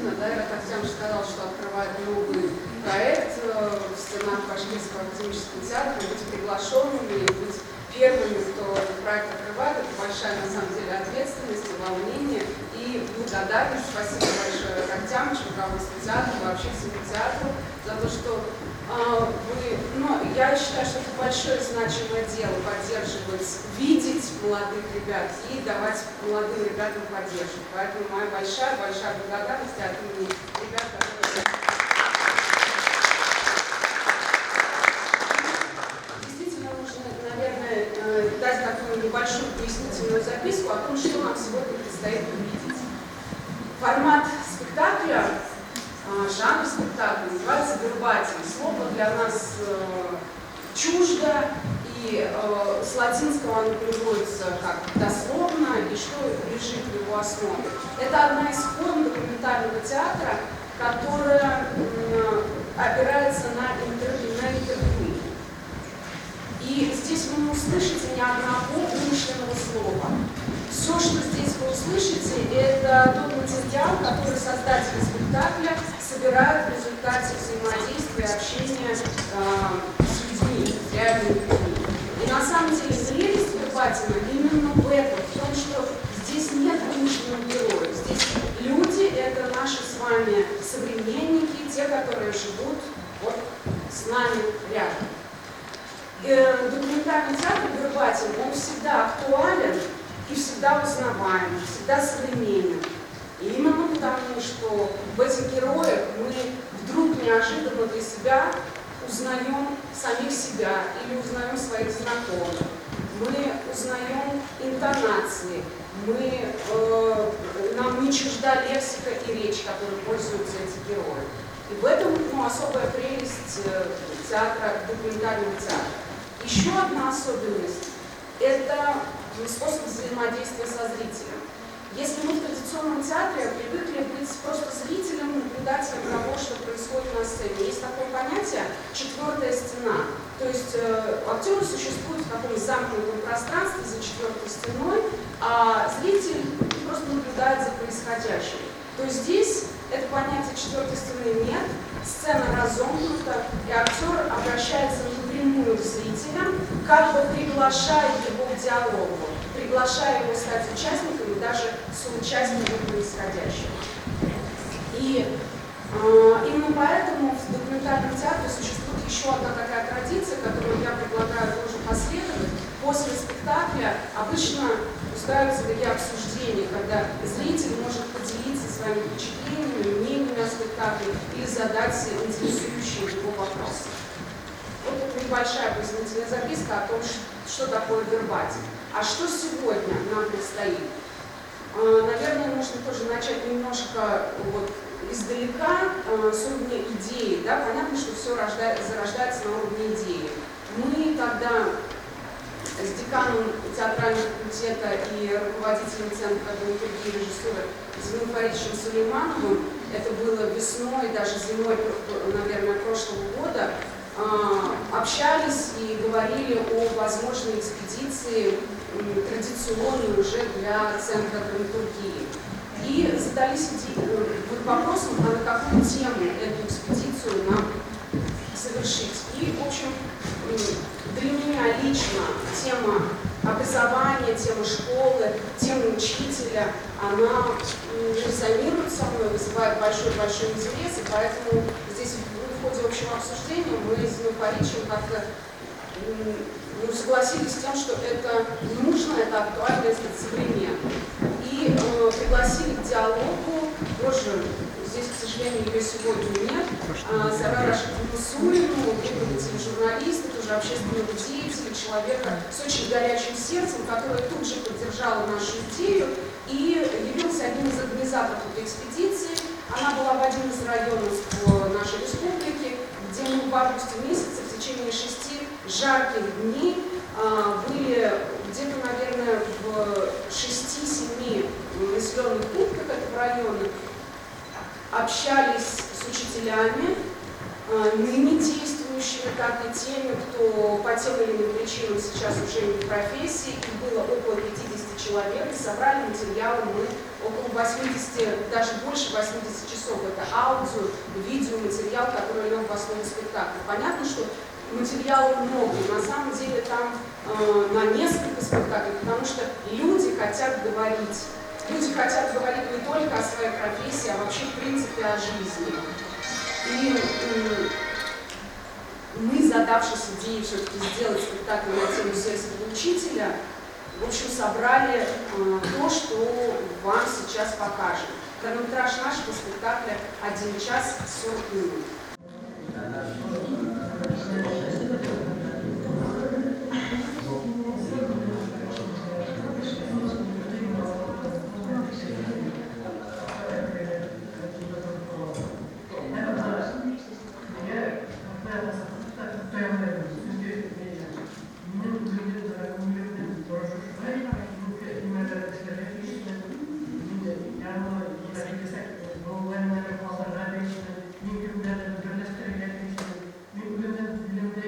волнительно, да, Айрат Ахтямович сказал, что открывает новый проект в стенах Башкирского академического театра, быть приглашенными и быть первыми, кто этот проект открывает, это большая на самом деле ответственность и волнение, и благодарность. Спасибо большое Ахтямовичу, руководству театра, вообще всему театру за то, что вы, ну, я считаю, что это большое значимое дело поддерживать, видеть молодых ребят и давать молодым ребятам поддержку. Поэтому моя большая-большая благодарность от имени ребят, которые... Действительно, нужно, наверное, дать такую небольшую пояснительную записку о том, что нам сегодня предстоит увидеть. Формат спектакля, жанр спектакля называется вербатим. Слово для нас чуждо, и с латинского оно переводится как дословно, и что лежит в его основе. Это одна из форм документального театра, которая опирается на интервью. И здесь вы не услышите ни одного вымышленного слова. Все, что здесь вы услышите, это тот материал, который создатели спектакля собирают в результате взаимодействия и общения с людьми, с реальными людьми. И на самом деле прелесть вербатима именно в этом, в том, что здесь нет вымышленных героев. Здесь люди – это наши с вами современники, те, которые живут вот с нами рядом. Документальный театр вербатим, он всегда актуален и всегда узнаваем, всегда современен. И именно потому, что в этих героях мы вдруг неожиданно для себя узнаем самих себя или узнаем своих знакомых. Мы узнаем интонации, нам не чужда лексика и речь, которой пользуются эти герои. И в этом, ну, особая прелесть театра, документального театра. Еще одна особенность – это способ взаимодействия со зрителем. Если мы в традиционном театре привыкли быть просто зрителем, наблюдателем того, что происходит на сцене, есть такое понятие «четвертая стена». То есть актеры существуют в таком замкнутом пространстве за четвертой стеной, а зритель просто наблюдает за происходящим. То есть здесь это понятие четвертой стены нет, сцена разомкнута, и актер обращается напрямую к зрителям, как бы приглашая его к диалогу, приглашая его стать участником и даже соучастником происходящего. И именно поэтому в документальном театре существует еще одна такая традиция, которую я предлагаю тоже последовать. После спектакля обычно устраиваются такие обсуждения, когда зритель может поделиться своими впечатлениями, мнениями о спектакле или задать интересующие его вопросы. Вот это небольшая пояснительная записка о том, что такое вербатим. А что сегодня нам предстоит? Наверное, нужно тоже начать немножко вот издалека, с уровня идеи. Да? Понятно, что все зарождается на уровне идеи. Мы тогда с деканом театрального факультета и руководителем Центра драматургии и режиссуры Зиной Фаридовичем Сулеймановым, это было весной, даже зимой, наверное, прошлого года, общались и говорили о возможной экспедиции, традиционной уже для Центра драматургии. И задались вопросом, а на какую тему эту экспедицию нам совершить. И, в общем, для меня лично тема образования, тема школы, тема учителя, она резонирует со мной, вызывает большой-большой интерес, и поэтому здесь в ходе общего обсуждения мы с Зиной Фаридовичем как-то согласились с тем, что это нужно, это актуально, это современно. И пригласили к диалогу, тоже здесь, к сожалению, ее сегодня нет, Зараю Рашитовну Сурину, преподавателя журналиста, тоже общественного деятеля, человека с очень горячим сердцем, который тут же поддержала нашу идею и явился одним из организаторов этой экспедиции. Она была в один из районов нашей республики, где мы в августе месяце в течение 6 жарких дней были где-то, наверное, в 6-7 населенных пунктах этого района, общались с учителями, ныне действующими, так и теми, кто по тем или иным причинам сейчас уже не в профессии. Их было около 50 человек, и собрали материалы мы около 80, даже больше 80 часов. Это аудио, видеоматериал, который лег в основу спектакля. Понятно, что материала много, но на самом деле там на несколько спектаклей, потому что люди хотят говорить. Люди хотят говорить не только о своей профессии, а вообще, в принципе, о жизни. И мы, задавшись идеей все-таки сделать спектакль на тему сельского учителя, в общем, собрали то, что вам сейчас покажем. Хронометраж нашего спектакля 1 час 40 минут. Мин кем белән берләштерергә тиешмен, мин үземнең телемдә.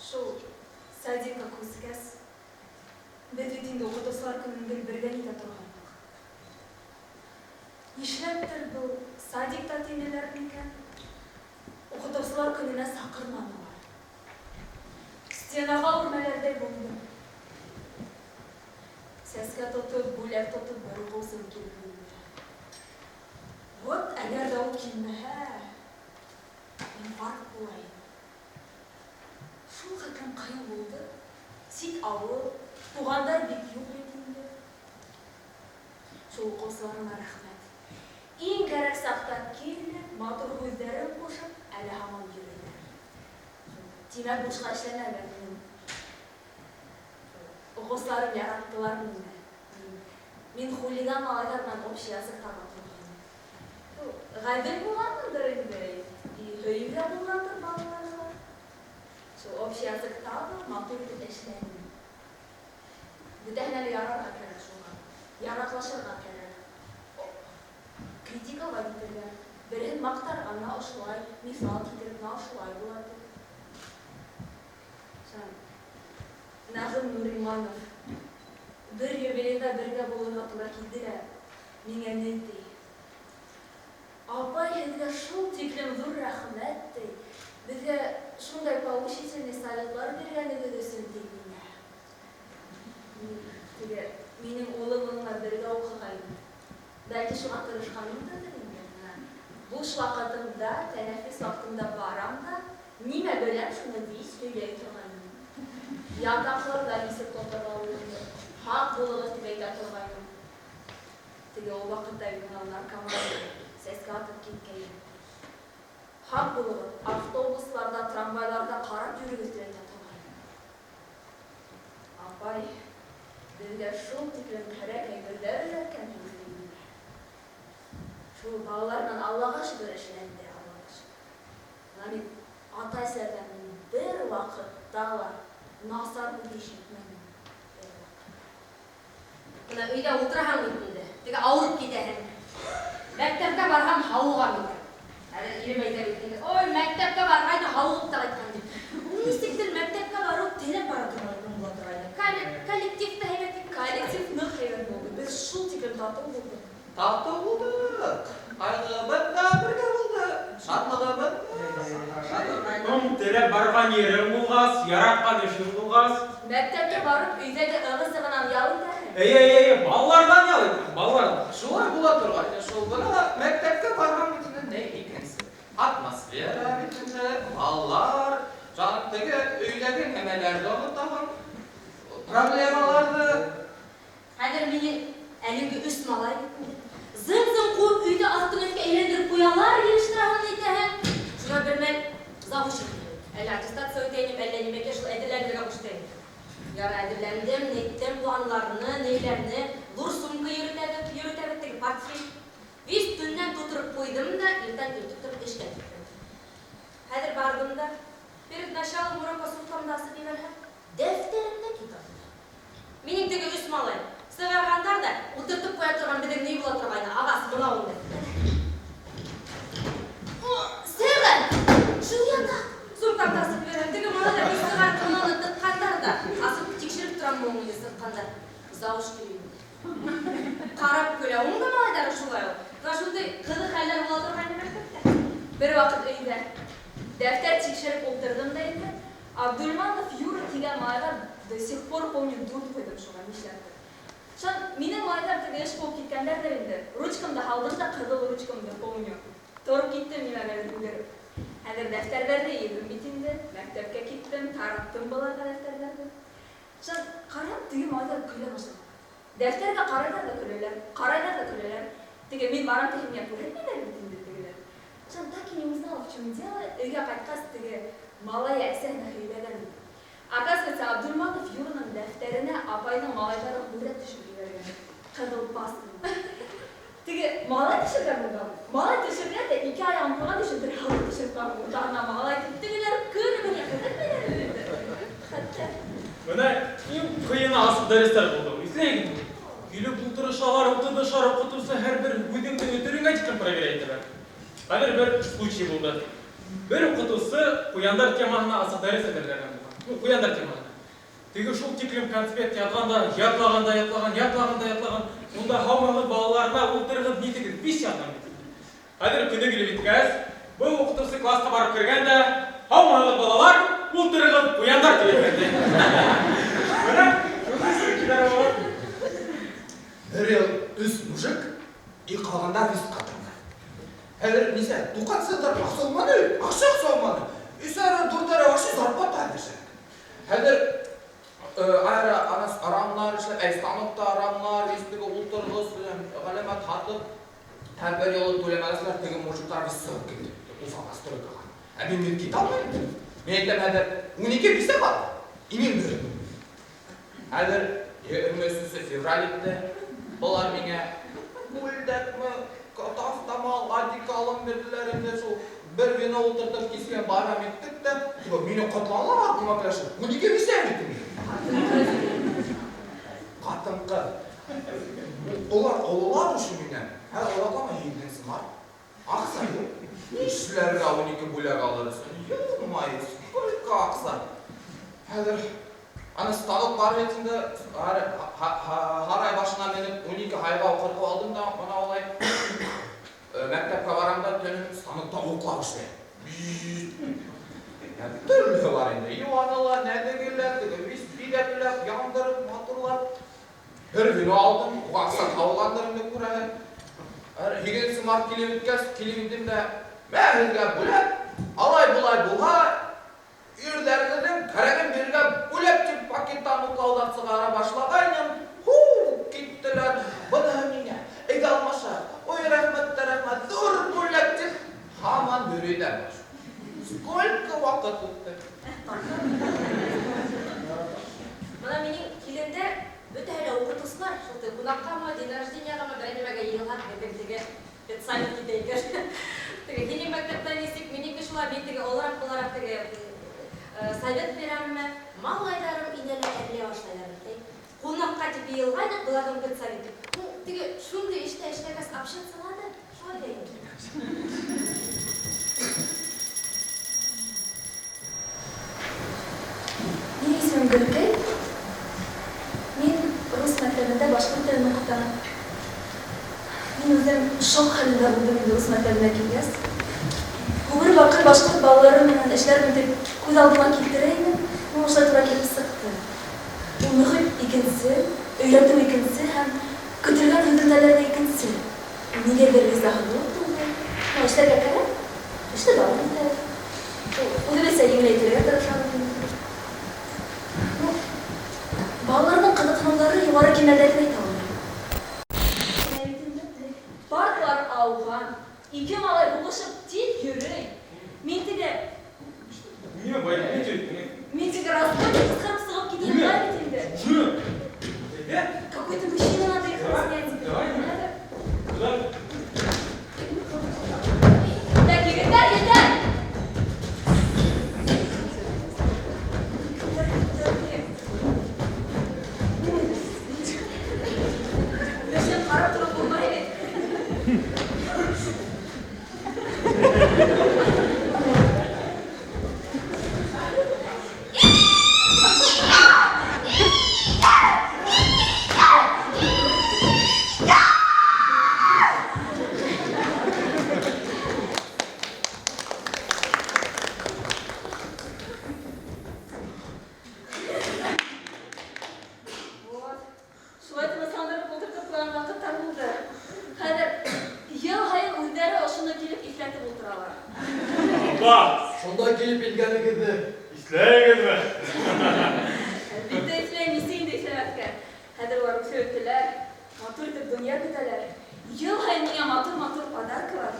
Шул садикка күскәс, беҙ бит инде Уҡытыусылар көнөн гел бергә итә торғайныҡ. Нишләптер был садикта тинеләр микән? Уҡытыусылар көнөнә саҡырманылар. Стенаға үрмәләрҙәй булдым. Сәскә тотоп, бүләк тотоп бер уҡыусым килде инде. Вот, әгәр ҙә ул килмәһә, инфаркт була инде. Шул хәтлем ҡыйын булды. Сит ауыл, туғандар бик юҡ бит инде. Шул уҡыусыларыма рәхмәт. Иң кәрәк саҡта килеп, матур һүҙҙәрен ҡушып, әле һаман йөрөйҙәр. Тимәк, бушҡа эшләмәгәнмен. Уҡыусыларым яраттылар мине. Мин хулиган малайҙар менән общий язык таба торғайным. Ну, ғәҙел булғанмындыр инде. И һөйөү ҙә булғандыр балаларға. Шул общий язык табып, матур итеп эшләнем. Бөтәһенә лә ярарға кәрәк шуға. Яраҡлашырға кәрәк. Критиковать итергә. Береһен маҡтарға, мына ошолай, миҫал килтереп, мына ошолай була тип. Шунан Нәғим Нуриманов бер юбилейҙа бергә булырға тура килде лә, миңә ни ти: "Апай, һеҙгә шул тиклем ҙур рәхмәт, — ти, — беҙгә шундай поучительный советлар биргәнегеҙ өсөн", — ти миңә. Теге минең улым уның бергә уҡығайны. Бәлки, шуға тырышҡанымдыр инде. Менә буш ваҡытымда, тәнәфес ваҡытында барам да, нимә беләм, шуны весь һөйләй торғайным. Ятаҡларҙа нисек тоторға үҙеңде, һаҡ булығыҙ тип әйтә торғайным. Теге ул ваҡытта мин наркоман, сәскә атып киткәйнем. Һаҡ булығыҙ, автобусларҙа, трамвайларҙа ҡарап йөрөгөҙ тип әйтә торғайным. "Апай, беҙгә шул тиклем кәрәк әйберҙәр өйрәткәнһегеҙ", — ти миңә. Шул балалар менән Аллаға шөкөр эшләнде, Аллаға шөкөр. Мына мин ата-әсәләрҙән мин бер ваҡытта ла насар һүҙ ишетмәнем. Бер ваҡытта. Мына өйҙә ултыраһың бит инде. Теге ауырып китәһең. Мәктәпкә барһам, һауығам икән. Әле ирем әйтә бит инде: "Ой, мәктәпкә барғайны, һауығып та ҡайтҡан", — тип. Нисектер мәктәпкә барыу теләп бара торған була торғайны. Коллектив та һәйбәт. Коллектив ныҡ һәйбәт булды. Беҙ шул тиклем татыу булдыҡ. Татыу булдыҡ. Ҡайғыбыҙ ҙа бергә булды. Шатлығыбыҙ да. Теләп барған ерең булғас, яратҡан эшең булғас. Мәктәпкә барып, өйҙәге ығы-зығынан ял итәһең. Эй, эй, эй, балаларҙан ял итәм, балаларҙан. Шулай була торғайны шул. Бына мәктәпкә барған бит инде ни икенсе. Атмосфера бит инде, балалар, жаным теге өйҙәге нәмәләрҙе онотаһың. Проблемаларҙы. Хәҙер мине әлеге өс малай бит инде. Зым-зым ҡыуып өйҙө аҫтын өҫкә әйләндереп ҡуялар, йыйыштыраһың, әйтәһең. Шунан бер мәл завуч әллә аттестация үтәйем, әллә нимәгә шул әҙерләнергә ҡушты инде. Ярай, әҙерләндем, ниттем планларны, ниләрне, ҙур сумка йөрөтәбеҙ, йөрөтәбеҙ теге портфель. Весь төннән тутырып ҡуйҙым да, иртән иртүк тороп эшкә киттем. Хәҙер барҙым да, перед началом урока сумкамды асып ебәрһәм, дәфтәрем дә, китабым да. Минең теге өс малай сығарғандар ҙа, ултыртып ҡуя торған беҙҙең ни була торғайны, ағас, бынау инде. Сәғәт! Шул ятаҡ! Сумкамды асып ебәрһәм, теге малайҙар бер сығарып бынауны тыҡҡандар ҙа, асып тикшереп торам уны сыҡҡандар. Завуч килә инде. Ҡарап көлә. Уның да малайҙары шулай ул. Мына шундай ҡыҙыҡ хәлдәр була торғайны мәктәптә. Бер ваҡыт өйҙә дәфтәр тикшереп ултырҙым да инде. Абдульманов Юра тигән малайға, до сих пор помню, дүрт ҡуйҙым шуға, нишләптер. Шунан минең малайҙар теге эш ҡыуып киткәндәрҙер инде. Ручкамды һалдым да, ҡыҙыл ручкамды помню. Тороп киттем нимәгәлер йүгереп. Хәҙер дәфтәрҙәрҙе йыйҙым бит инде. Мәктәпкә киттем, тараттым быларға дәфтәрҙәрҙе. Шунан ҡарап, теге малайҙар көлә башланы. Дәфтәргә ҡарайҙар ҙа көләләр, ҡарайҙар ҙа көләләр. Теге мин барам тиһәм, миңә күрһәтмәйҙәр бит инде тегеләр. Шунан так и не узнала, в чем дело. Өйгә ҡайтҡас, теге малай әсәһенә һөйләгән. Оказывается, Абдульманов Юраның дәфтәренә апайҙың малайҙары һүрәт төшөрөп ебәргән. Ҡыҙыл паста. Теге малай төшөргән булған. Малай төшөргән дә ике аяғын ҡуйған өсөн бер һалып төшөрөп ҡуйған. Уртаһына малай тип тегеләр көнө миңә күрһәтмәйҙәр инде. Хәтта Мына иң ҡыйыны асыҡ дәрестәр булды. Иҫләйһеңме? Килеп ултырышалар, ултырышалар, уҡытыусы һәр бер үҙеңдең өтөрөңә тиклем проверять итәләр. Хәҙер бер случай булды. Бер уҡытыусы ҡуяндар темаһына асыҡ дәрес әҙерләгән булған. Ну, ҡуяндар темаһына. Теге шул тиклем конспект яҙған да, ятлаған да ятлаған, ятлаған да ятлаған. Унда һаумыһығыҙ балаларына ултырығыҙ нитегеҙ, биш яҙған бит. Хәҙер көнө килеп еткәс, был уҡытыусы класҡа барып кергән дә, һаумыһығыҙ балалар, ултырығыҙ, ҡуяндар тип әйткән. Бына шундай случайлар була. Бер йыл өс мужик и ҡалғандар вис ҡатын. Хәҙер нисә, туҡан сылдар аҡса булманы, аҡса аҡса булманы. Өс ара, дүрт ара вообще зарплата әҙерсә. Хәҙер айра анас арамлар эшләп, әй станокта арамлар, вестеге ултырғыс белән ғәләмәт һатып, һәр бер юлын түләмәгәсләр теге мужиктар вис сығып китте. Уфаға стройкаға. Ә мин мин китә алмайым. Мин әйтәм хәҙер 12 бисә бар. И мин бер. Хәҙер 23 февраль итте. Былар миңә күлдәкме, тафтамал, одеколон бирҙеләр инде шул бер вино ултыртып кискә барам иттек тә, типа мине ҡотланалар күмәкләшеп. 12 бисә бит инде. Ҡатын-ҡыҙ. Улар ололар өсөн минән. Хәҙер оҙаҡламай 7 март. Аҡса юҡ. Нишләргә 12 бүләк алыр өсөн? Ё-моё, сколько аҡса. Хәҙер ана станок бар бит инде, һарай башына менеп 12 һайға ҡырҡып алдым да, бына улай мәктәпкә барам да төнөн станокта уҡлап эшләйем. Төрлө бар инде. Йыуаныла, нәҙегеләр, теге вис биҙәкләп, яндырып, матурлап. Бер вино алдым, уға аҡса табылғандыр инде күрәһең. 8 март килеп еткәс, килеп индем дә, мә һеҙгә бүләк, алай-былай булһа, ирҙәрегеҙҙең кәрәген бирергә бүләк тип пакеттан уҡлауҙан сығара башлағайным. Һу, киттеләр. Быныһы миңә, әйҙә алмаша, ой, рәхмәт тә рәхмәт, ҙур бүләк тип һаман йөрөйҙәр. Сколько ваҡыт үтте. Бына минең килендәр бөтәһе лә уҡытыусылар, шул теге ҡунаҡҡамы, день рождениеғамы, берәй нәмәгә йыйылһаҡ, беҙҙең теге педсовет китә икән. Теге һинең мәктәптә нисек, минеке шулай, мин теге олораҡ булараҡ теге совет бирәмме, малайҙарым инәлә әрләй башлайҙар бит, әй. Ҡунаҡҡа тип йыйылғайныҡ, быларҙың педсоветы. Ну, теге шундай эштә эшләгәс общаться надо, шулай ҙа инде. Минең исемем Гөлкәй. Мин рус мәктәбендә башҡорт телен уҡытам. Мин үҙем шок хәлендә булдым инде рус мәктәбенә килгәс. Ғүмер баҡый башҡорт балалары менән эшләрмен тип күҙ алдыма килтерә инем. Ну, ошолай тура килеп сыҡты. Ул мөхит икенсе, өйрәтеү икенсе һәм көтөлгән һөҙөмтәләр ҙә икенсе. Нигәҙер ризаһыҙлыҡ булды. Ну, эшләргә кәрәк, эште дауам итәбеҙ. Үҙебеҙсә еңеләйтергә тырышабыҙ инде. Ну, балаларҙың ҡыҙыҡһыныуҙары юғары кимәлдә тип әйтә алмайым. Парклар ауған, ике малай һуғышып тиҙ йөрөй. Мин теге Нимә байрам итеү? Мин теге раскольник ҡысҡырып сығып китеп Нимә? бара бит инде. Чё? Әйҙә. Какой-то мужчина надо их разгонять. Давай. Надо. Куда? Так, егеттәр, егеттәр! Беҙҙең ҡарап тороп булмай бит. Вот. Шулай тынысландырып ултыртып ҡуйған ваҡыттар булды. Хәҙер йыл һайын үҙҙәре ошоно килеп иҫләтеп ултыралар. Апа, Шунда килеп ингәнегеҙҙе иҫләйһегеҙме? Әлбиттә иҫләйем, нисек инде иҫләмәҫкә. Хәҙер улар үҫеп бөттөләр, матур итеп донъя көтәләр. Йыл һайын миңә матур-матур подаркалар,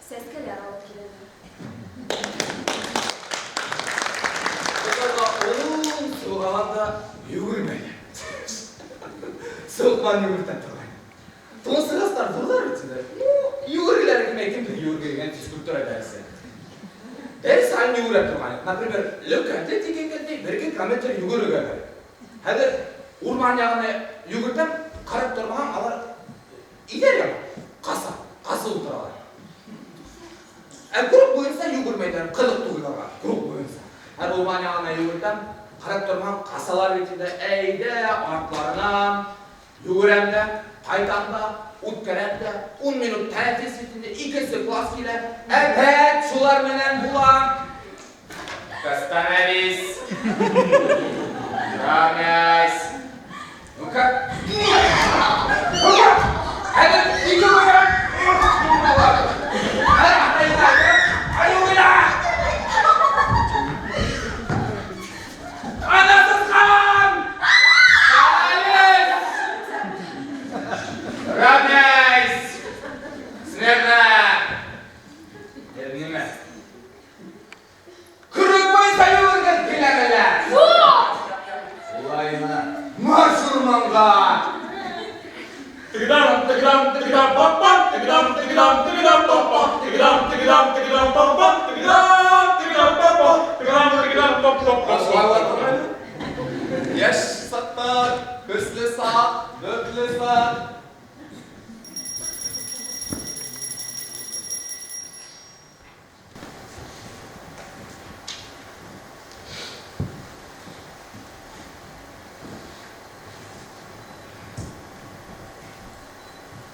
сәскәләр алып киләләр. Уларға ун суғаланда йүгермәй. Суҡман йүгертә торған. Тонсығастар ҙурҙар бит инде. Ну, йүгергеләре килмәй, кемдер йүгергән физкультура дәресе. Дәрес һайын йүгерә торған. Например, легкая атлетика икән ти, бер ике километр йүгерергә кәрәк. Хәҙер урман яғына йүгертәм, ҡарап тормаһаң, алар иҙәр яға, ҡаса, ҡасып ултыралар. Ә групп буйынса буйынса йүгермәйҙәр, ҡыҙыҡ түгел уларға, круг буйынса. Һәр урман яғына йүгертәм, ҡарап торһаң, ҡасалар бит инде, әйҙә, артларынан йүгерәм дә, ҡайтам да, үткәрәм дә, 10 минут тәнәфес бит инде, икенсе класс килә, әпәт шулар менән була. Остановись! Равняйсь! Ну-ка! Ну-ка! Хәҙер ике куян! Ана сысҡан! Остановись! Равняйсь! Смирно! Нимә? Круг буйынса йүгергең киләме лә? Улаймы? Марш урманға! Тыгдам, тыгдам, тыгдам, пам пам, тыгдам, тыгдам, тыгдам, пам пам, тыгдам, тыгдам, тыгдам, пам пам, тыгдам, тыгдам, пам пам, тыгдам, тыгдам, пам пам пам. Шулай була торган. Яшь сакта, көсле сак, бөкле сак.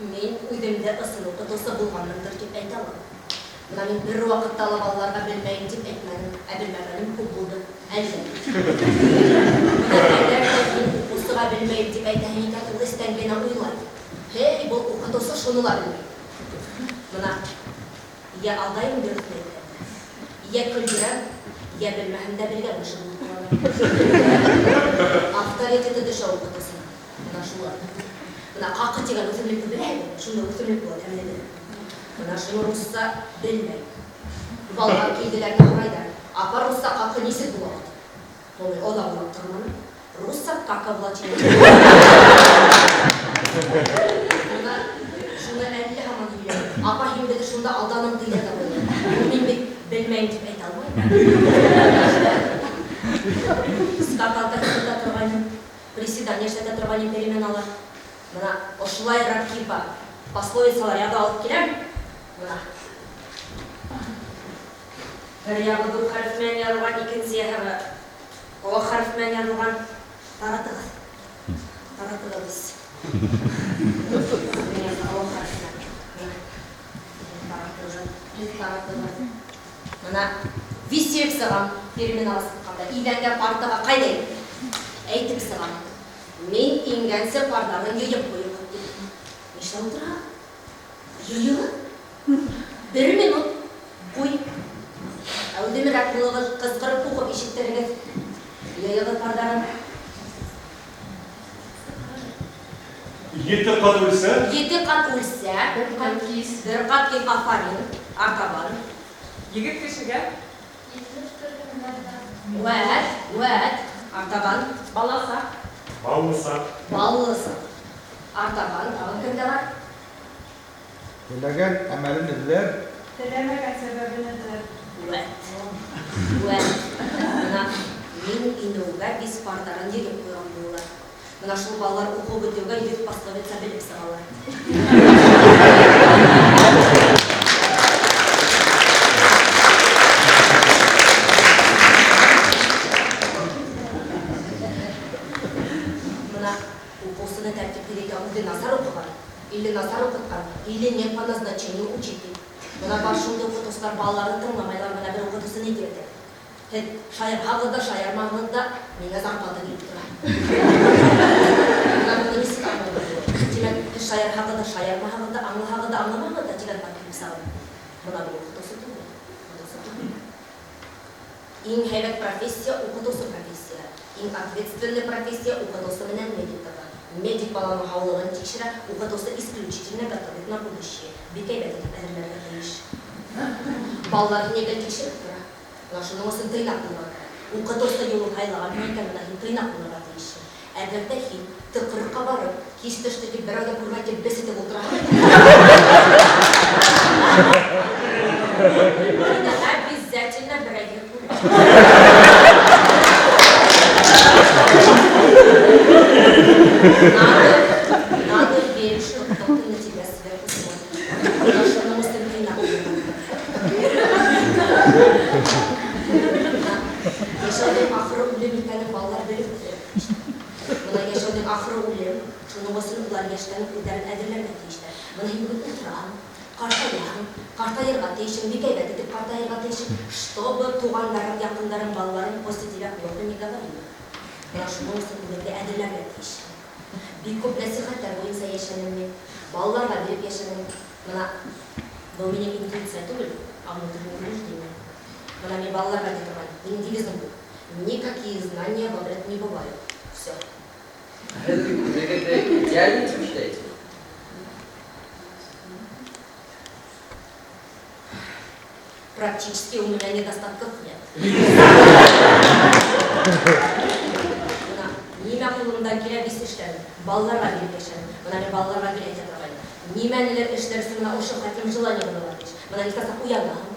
Мин үҙемде ысын уҡытыусы булғанмындыр тип әйтә алам. Бына мин бер ваҡытта ла балаларға белмәйем тип әйтмәнем, ә белмәгәнем күп булды. Әле. Әгәр ҙә һин уҡыусыға белмәйем тип әйтәһең икән, ул эстән генә уйлай. Һей, был уҡытыусы шуны ла белмәй. Бына йә алдайым дөрөҫөн әйткәндә, йә көлдөрәм, йә белмәһәм дә белгән кеше булып ҡалам. Авторитеты төшә уҡытыусының. Бына шулай. Бына ҡаҡы тигән үҫемлекте беләһегеҙме? Шундай үҫемлек була, тәмле. Бына шуны русса белмәй. Балалар килделәр ҙә һорайҙар. Апа, русса ҡаҡы нисек була? Ой, оҙаҡ уйлап торманым. Русса кака була тигән. Бына шуны әллә һаман һөйләй. Апа, һин беҙҙе шунда алданың тиҙәр ҙә булды. Мин бит белмәйем тип әйтә алмайым. Скакалка һыҙырта торғайным, приседание эшләтә торғайным переменала. Бына ошолайыраҡ типа пословицалар яҙып алып киләм. Бына. Бер яғы ҙур хәреф менән яҙылған, икенсе яғы оло хәреф менән яҙылған. Таратығыҙ. Таратығыҙ. Бер яғы оло хәреф менән. Бына. Таратығыҙ. Таратығыҙ. Бына висеп сығам, переменала сыҡҡанда. Иҙәнгә, партаға ҡайҙа әйтеп сығам. Мин ингәнсе парларын йыйып ҡуйығыҙ тип. Нишләп ултыраһың? Йыйығыҙ? Бер минут ҡуй. Әүҙемерәк булығыҙ, ҡысҡырып уҡып ишеттерегеҙ. Йыйығыҙ парларын. Ете ҡат үлсә? Ете ҡат үлсә. Бер ҡат кис. Бер ҡат кис, афарин. Артабан. Егет кешегә? Вәт, вәт. Артабан. Баласаҡ. Баллысаҡ. Баллысаҡ. Артабан, тағын кемдә бар? Теләгән әмәлен эҙләр. Теләмәгән сәбәбен эҙләр. Вәт. Вәт. Бына мин инеүгә биш пардарын йыйып ҡуйған булалар. Бына шул балалар уҡыу бөтөүгә 100 пословица белеп сығалар. Бына уҡыусыны тәртипле итә, үҙе насар уҡыған, или насар уҡытҡан, или не по назначению учитель. Бына бар шундай уҡытыусылар балаларын тыңламайлар, бына бер уҡытыусы ни тип әйтә? Һеҙ шаярһағыҙ ҙа, шаярмаһағыҙ ҙа, миңә зарплата килеп тора. Бына быны нисек аңларға була? Тимәк, һеҙ шаярһағыҙ ҙа, шаярмаһағыҙ ҙа, аңлаһағыҙ ҙа, аңламаһағыҙ ҙа тигән бар килеп сығыр. Бына был уҡытыусы түгел. Уҡытыусы түгел. Иң һәйбәт профессия уҡытыусы профессия. Иң ответственный профессия уҡытыусы менән медиктарға. Медик баланың һаулығын тикшерә, уҡытыусы исключительно готовит на будущее. Бик һәйбәт итеп әҙерләргә тейеш. Балалар һине гел тикшереп тора. Бына шуның өсөн тыйнаҡ булырға кәрәк. Уҡытыусы юлын һайлаған икән, бына һин тыйнаҡ булырға тейешһең. Әгәр ҙә һин тыҡрыҡҡа барып, кис төштө тип берәү ҙә күрмәй тип бес итеп ултыраһың. Һине обязательно берәү күрә. Надо верить, что кто-то на тебя сверху смотрит. Бына шуның өсөн тыйнаҡ булырға кәрәк. Шуның өсөн улар йәштән үк үҙҙәрен әҙерләргә тейештәр. Бына һин бөгөн ултыраһың, ҡартаяһың, ҡартайырға тейешең, бик әйбәт итеп ҡартайырға тейешең, чтобы туғандарың, яҡындарың, балаларың после тебя плохо не говорили. Бына шуның өсөн үҙеңде әҙерләргә тейешһең. Бик күп нәсихәттәр буйынса йәшәнем мин, балаларға биреп йәшәнем. Бына был минең интуиция түгел, а внутреннее убеждение. Бына мин балаларға әйтә торған, минең девизым бу: никакие знания во вред не бывают. Все. Үҙегеҙҙе идеальный тип считаете? Практически у меня недостатков нет. Бына нимә ҡулымдан килә, бис эшләнем. Балаларға биреп йәшәнем. Бына мин балаларға гел әйтә торғайным. Нимәнелер эшләр өсөн бына ошо хәтлем желание булырға тейеш. Бына иртәнсәк уянаһың,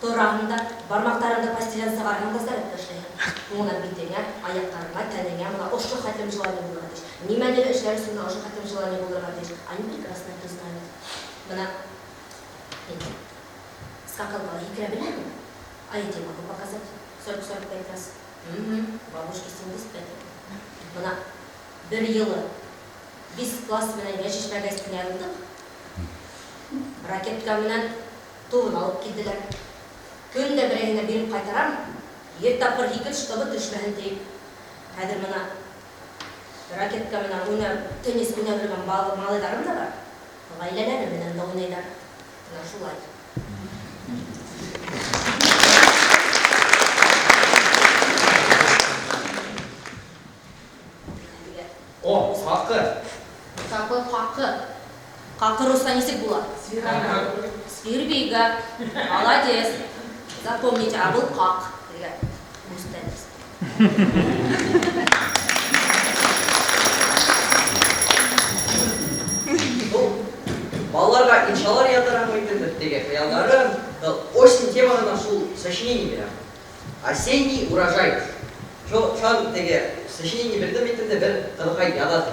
тораһың да, бармаҡтарыңды постелдән сығарһаң да зарядка эшләйһең. Һуңынан битеңә, аяҡтарыңа, тәнеңә бына ошо хәтлем желание булырға тейеш. Нимәнелер эшләр өсөн бына ошо хәтлем желание булырға тейеш. Они прекрасно это знают. Бына скакалкала һикерә беләһеңме? А я тебе могу показать. 40-45 раз. Угу. Бабушке 75. Бына бер йылы биш класс менән Йәшишмә гәзитенә яҙылдыҡ. Ракетка менән тубын алып килделәр. Көн дә берәйһенә биреп ҡайтарам. Ете тапҡыр һикер, чтобы төшмәһен тиеп. Хәҙер бына ракетка менән уйнап, теннис уйнап йөрөгән малайҙарым да бар. Ғаиләләре менән дә уйнайҙар. Бына шулай. О, хаҡы. Какой хаҡы? Хаҡы русса нисек була? Свербига. Молодец. Запомните, а был ҡаҡ. Рус теннис. Ну, балаларға иншалар яҙҙырам инде, теге хыялдарым. Осень темаһына шул сочинение бирәм. Осенний урожай. Шул шул теге сочинение бирҙем бит инде, бер ҡыҙыҡай яҙа ти.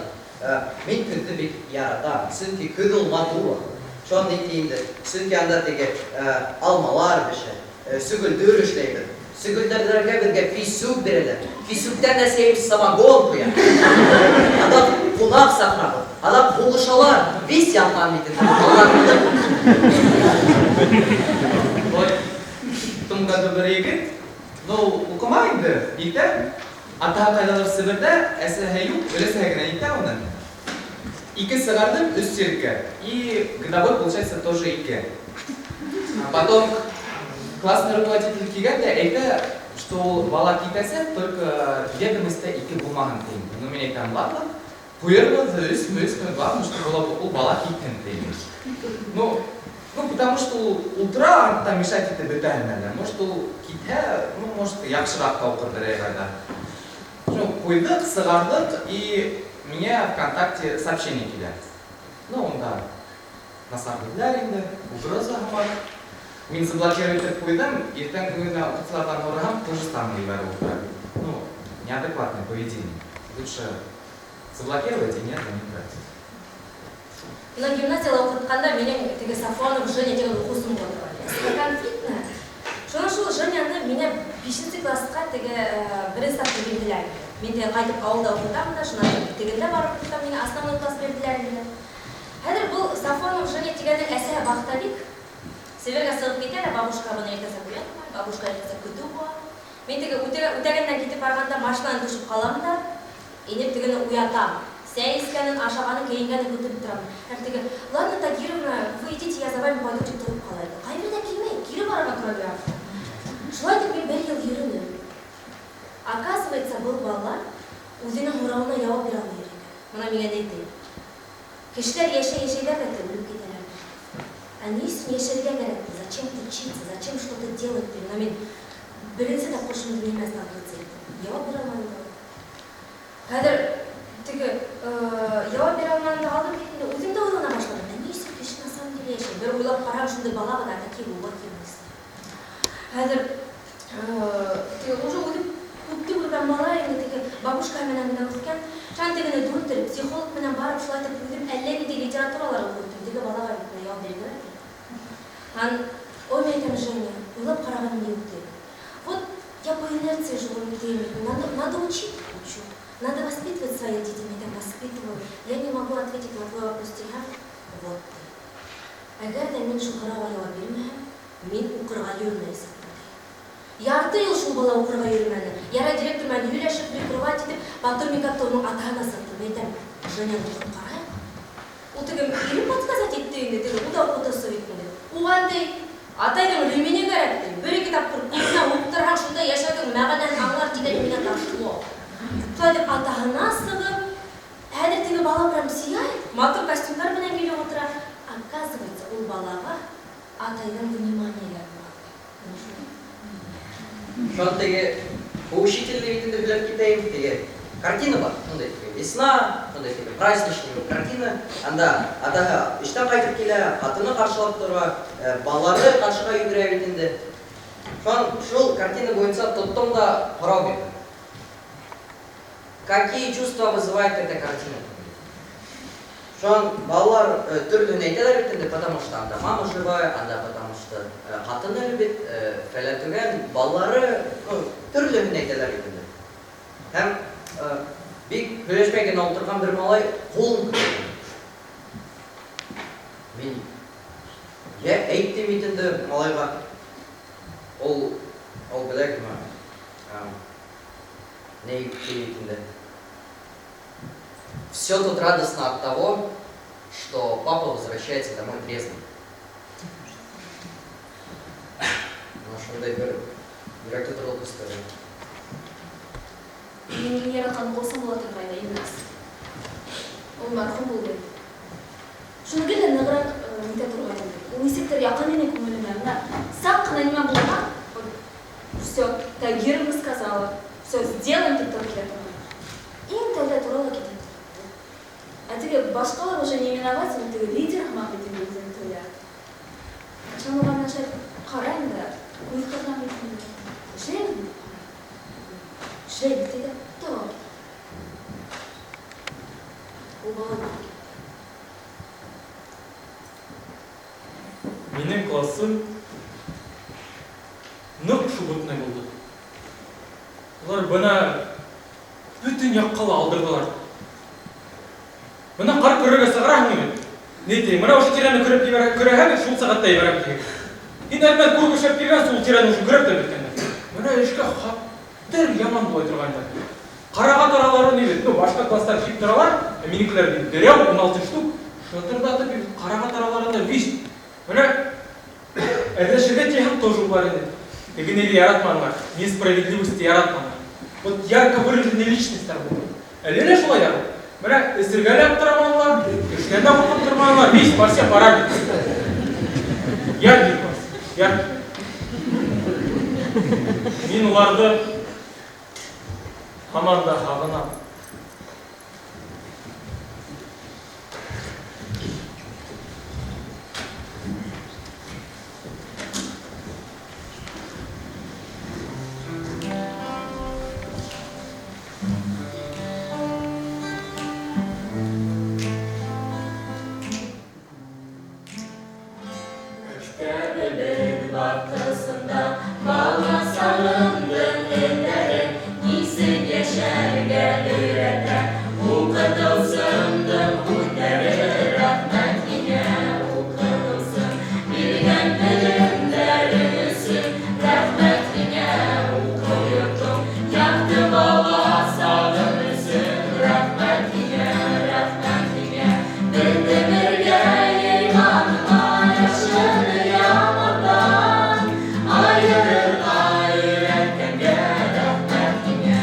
Мин көҙҙө бик яратам, сөнки көҙ ул матур ваҡыт. Шуны әйтә инде, сөнки анда теге алмалар бешә, сөгөлдөр эшләйбеҙ. Сөгөлдөрҙәргә беҙгә фисүк бирәләр. Фисүктән әсәйем самогон ҡоя. Анда ҡунаҡ саҡырабыҙ. Анда һуғышалар. Весь янған бит инде. Балалар. Вот в том году бер егет, ну, уҡымай инде, итә. Атаһы ҡайҙалыр Себерҙә, әсәһе юҡ, өләсәһе генә итә уны. Ике сығарҙым, өс сиркә. И годовой, получается, тоже ике. А потом классный руководитель килгән дә әйтә, что ул бала китәсә, только ведомостьта ике булмаһын тием. Ну, мин әйтәм, ладно, ҡуйырбыҙ, өсмө, өсмө, главное, чтобы ул бала китһен тием. Ну, потому что ул ултыра артта мешать итеп бөтәһенә лә. Может, ул китһә, ну, может, яҡшыраҡ та уҡыр берәй айҙа. Ну, ҡуйҙыҡ, сығарҙыҡ, и миңә ВКонтакте сообщение килә. Ну, унда насар һүҙҙәр инде, угроза һымаҡ. Мин заблокировать итеп ҡуйҙым, иртән көнөнә уҡытыусыларҙан һораһам, то же самое ебәреп ултыра. Ну, неадекватное поведение. Лучше заблокировать и нервы не тратить. Бына гимназияла уҡытҡанда минең теге Сафуанов Женя тигән уҡыусым булды. Конфликтная. Шунан шул Женяны миңә бишенсе классҡа теге беренсе тапҡыр бирҙеләр. Мин теге ҡайтып ауылда уҡытам да, шунан тегендә барып уҡытам, миңә основной класс бирҙеләр инде. Хәҙер был Сафуанов Женя тигәнең әсәһе вахтовик. Северға сығып китә лә, бабушка быны иртәнсәк уятмай, бабушка иртәнсәк көтөү була. Мин теге үтәгәндән китеп барғанда машинанан төшөп ҡалам да, инеп тегене уятам. Сәй эскәнен, ашағанын, кейенгәнен көтөп торам. Һәм теге, ладно, Тагировна, вы идите, я за вами пойду, тип тороп ҡала ине. Ҡайберҙә килмәй, кире барырға тура бирә. Шулай итеп мин бер йыл йөрөнөм. Оказывается, был бала үҙенең һорауына яуап бирә алмай йөрөй икән. Бына миңә ни ти? Кешеләр йәшәй-йәшәйләр ҙә үлеп китәләр. Ә ни өсөн йәшәргә кәрәк? Зачем учиться? Зачем что-то делать? Бына мин беренсе тапҡыр шуны нимә сталкиваться иттем. Яуап бирә алманым да. Хәҙер теге яуап бирә алманым да алдым бит инде, үҙем дә уйлана башланым. Ә ни өсөн кеше на самом деле йәшәй? Бер уйлап ҡарам, шундай бала ғына, такие глубокие мысли. Хәҙер теге уже үҙем күпте күргән бала инде, теге бабушка менән генә үҫкән. Шунан тегене дүртер, психолог менән барып шулай итеп үҙем әллә ниндәй литературалар уҡып үттем. Теге балаға бит менә яуап бирергә кәрәк. Һәм ой, мин әйтәм, Женя, уйлап ҡарағаным юҡ ти. Вот я по инерции живу, тием, надо учить, учу. Надо воспитывать своих детей, мин әйтәм, воспитываю. Я не могу ответить на твой вопрос тиһәм, вот ти. Әгәр ҙә мин шул һорауға яуап бирмәһәм, мин уҡырға йөрөмәйәсәкмен, ти. Ярты йыл шул бала уҡырға йөрөмәне. Ярай директор менән һөйләшеп, прикрывать итеп, потом мин как-то уның атаһына сыҡтым. Мин әйтәм, Женяны уҡытып ҡарайыҡ. Ул теге ирем подсказать итте инде, теге ул да уҡытыусы бит инде. Уға ти, атайҙың ремени кәрәк ти. Бер-ике тапҡыр күҙенә һуҡтырһаң, шунда йәшәүҙең мәғәнәһен аңлар тигән миңә дошло. Шулай итеп атаһына сығып, хәҙер теге бала прям сияет, матур костюмдар менән килеп ултыра. Оказывается, ул балаға атайҙың внимание кәрәк булған. Менә шулай. Шунан теге поучительный бит инде һөйләп китәйем, теге картина бар, шундай теге весна, шундай теге праздничный картина. Анда атаһы эштән ҡайтып килә, ҡатыны ҡаршылап тора, балалары ҡаршыға йүгерә бит инде. Шунан шул картина буйынса тоттом да һорау бирҙем. Какие чувства вызывает эта картина? Шунан балалар төрлөһөн әйтәләр бит инде, потому что анда мама живая, анда потому что ҡатыны любит, фәлән төгән, балалары, ну, төрлөһөн әйтәләр бит инде. Һәм бик һөйләшмәй генә ултырған бер малай ҡулын күтәрҙе. Мин йә әйттем бит инде малайға. Ул белә генә, ни ти бит инде. Все тут радостно от того, что папа возвращается домой трезвым. Менә шундай бер йөрәк тоторлоҡ история. Минең иң яратҡан дуҫым була торғайны Илназ. Ул мәрхүм булды. Шуны гел дә ныграк нитә торгайны. Ул нисектер яҡын ине күңелемә. Менә саҡ ҡына нимә булһа, вот все, Тагировна сказала, все, сделаем дип торып килә торган. Иң тәүҙә тора ла китә. Ә теге башҡалар уже не именовать, ул теге лидер һымаҡ бит инде үҙен тоя. Шуны уға менә шулай ҡарайым да, күҙ ҡыҙған бит инде. Эшләйбеҙме дип ҡарайым. Эшләйбеҙ ти ҙә, тағы китә. Ул бала бит. Минең классым ныҡ шубытный булды. Улар бына бөтөн яҡҡа ла алдырҙылар. Бына ҡар көрөргә сығараһың бит. Ни тием, бына ошо тирәне көрөп ебәрә, көрәһәң, шул сәғәттә ебәрәм тиген. Һин әлмәт күреп эшләп килгәнсе, ул тирәне уже көрәп тә бөткәннәр. Бына эшкә хаттар яман булай торғайнылар. Ҡарағат аралары ни бит, ну, башҡа класстар жийып торалар, ә минекеләр бит берәү, 16 штук, шытырҙатып бит, ҡарағат араларында вис. Бына әрләшергә тиһәң тоже улар инде. Теге нигә яратманылар, несправедливости яратманылар. Вот ярко выраженный личностьтар булды. Әле лә шулай ҙа. Бына эсергә лә аптыраманылар, эштән дә ҡурҡып торманылар, весь по всем параметрам. Яркий класс, яркий. Мин уларҙы һаман да һағынам. Мәктәбебеҙ баҡсаһында бала сағымдың эҙҙәрен нисек йәшәргә өйрәтә уҡытыусымдың һүҙҙәре. Рәхмәт һиңә, уҡытыусым, биргән белемдәрең өсөн. Рәхмәт һиңә, уҡыу йортом, яҡты бала сағым өсөн. Рәхмәт һиңә, рәхмәт һиңә, беҙҙе бергә йыйғаныңа. Яҡшыны ямандан айырырға өйрәткәнгә рәхмәт һиңә.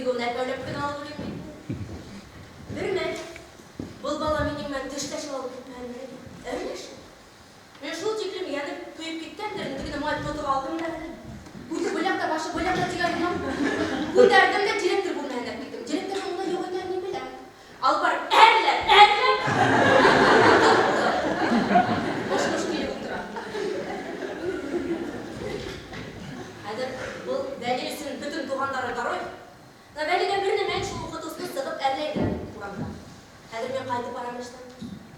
теге уны әпәүләп кенә алып йөрөйм бит. Бер мәл был бала минең менән тешләшеп алып китмәнеме? Әрләшеп. Мин шул тиклем янып көйөп киткәндер, инде генә май тотып алдым да. Үте был яҡта башы, был яҡта тигән булам. Күтәрҙем дә директор бүлмәһенә киттем. Директорҙың унда юҡ икәнен мин беләм. Алып барып, әрләп, әрләп. Мыш-мыш килеп ултыра. Хәҙер был Вәли өсөн бөтөн туғандары дарой. Но Вәлигә бер нәмә шул уҡытыусыны сығып әрләйҙәр урамда. Хәҙер мин ҡайтып барам эштән.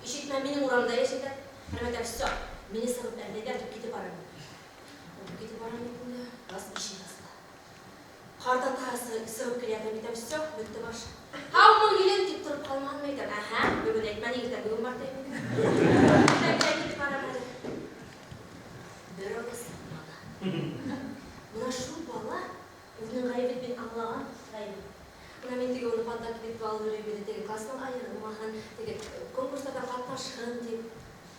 Ишетмә, минең урамда йәшәйҙәр. Һәм әйтәм, всё, мине сығып әрләйҙәр тип китеп барам. Китеп барам бит инде. Раз ишек асыла. Ҡартатаһы сығып килә ятам, әйтәм, всё, бөттө баш. Һаумы, килен тип тороп ҡалманым, әйтәм, әһә, бөгөн әйтмәне, иртә бөгөн бар тип. Иртәгә китеп барам әле. Бер аҙ сыҡманы. Бына шул бала үҙенең ғәйебен мин аңлаған ғәйебен. Бына мин теге уны поддакивать итеп алып йөрөйм инде, теге класстан айырылмаһын, теге конкурстарҙа ҡатнашһын тип.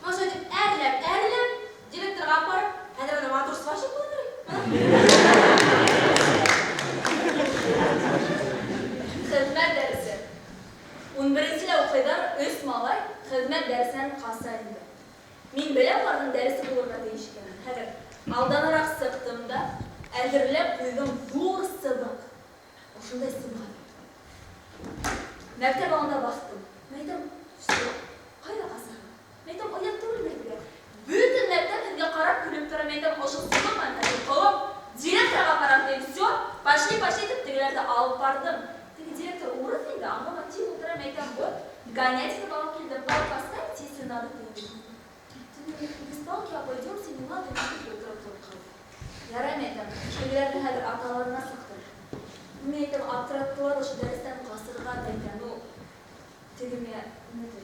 Бына шулай итеп әрләп, әрләп, директорға апарып, хәҙер ана матур сварщик булып йөрөй. Хеҙмәт дәресе. 11-лә уҡыйҙар, өс малай хеҙмәт дәресенән ҡаса инде. Мин беләм уларҙың дәресе булырға тейеш икәнен. Хәҙер алданыраҡ сыҡтым да, әҙерләп ҡуйҙым ҙур сыбыҡ. Ошондай сыбыҡ. Мәктәп алдында баҫтым. Мин әйтәм, всё, ҡайҙа ҡасаһың? Мин әйтәм, оят түгелме һеҙгә? Бөтөн мәктәп һеҙгә ҡарап көлөп тора. Мин әйтәм, ошо сыбыҡ менән хәҙер ҡыуып, директорға барам тием, всё, пошли, пошли тип тегеләрҙе алып барҙым. Теге директор урыҫ инде, аңлама, тип ултыра. Мин әйтәм, вот, гонять итеп алып килдем, палка оставить, если надо, тием. Без палки обойдемся, не надо, тип ултырып торған. Ярай, мин әйтәм, тегеләрҙе хәҙер аталарына сыҡтым. Мин әйтәм, аптыраттылар ошо дәрестән ҡасырға, әйтәм, ну, теге миңә, нимә ти?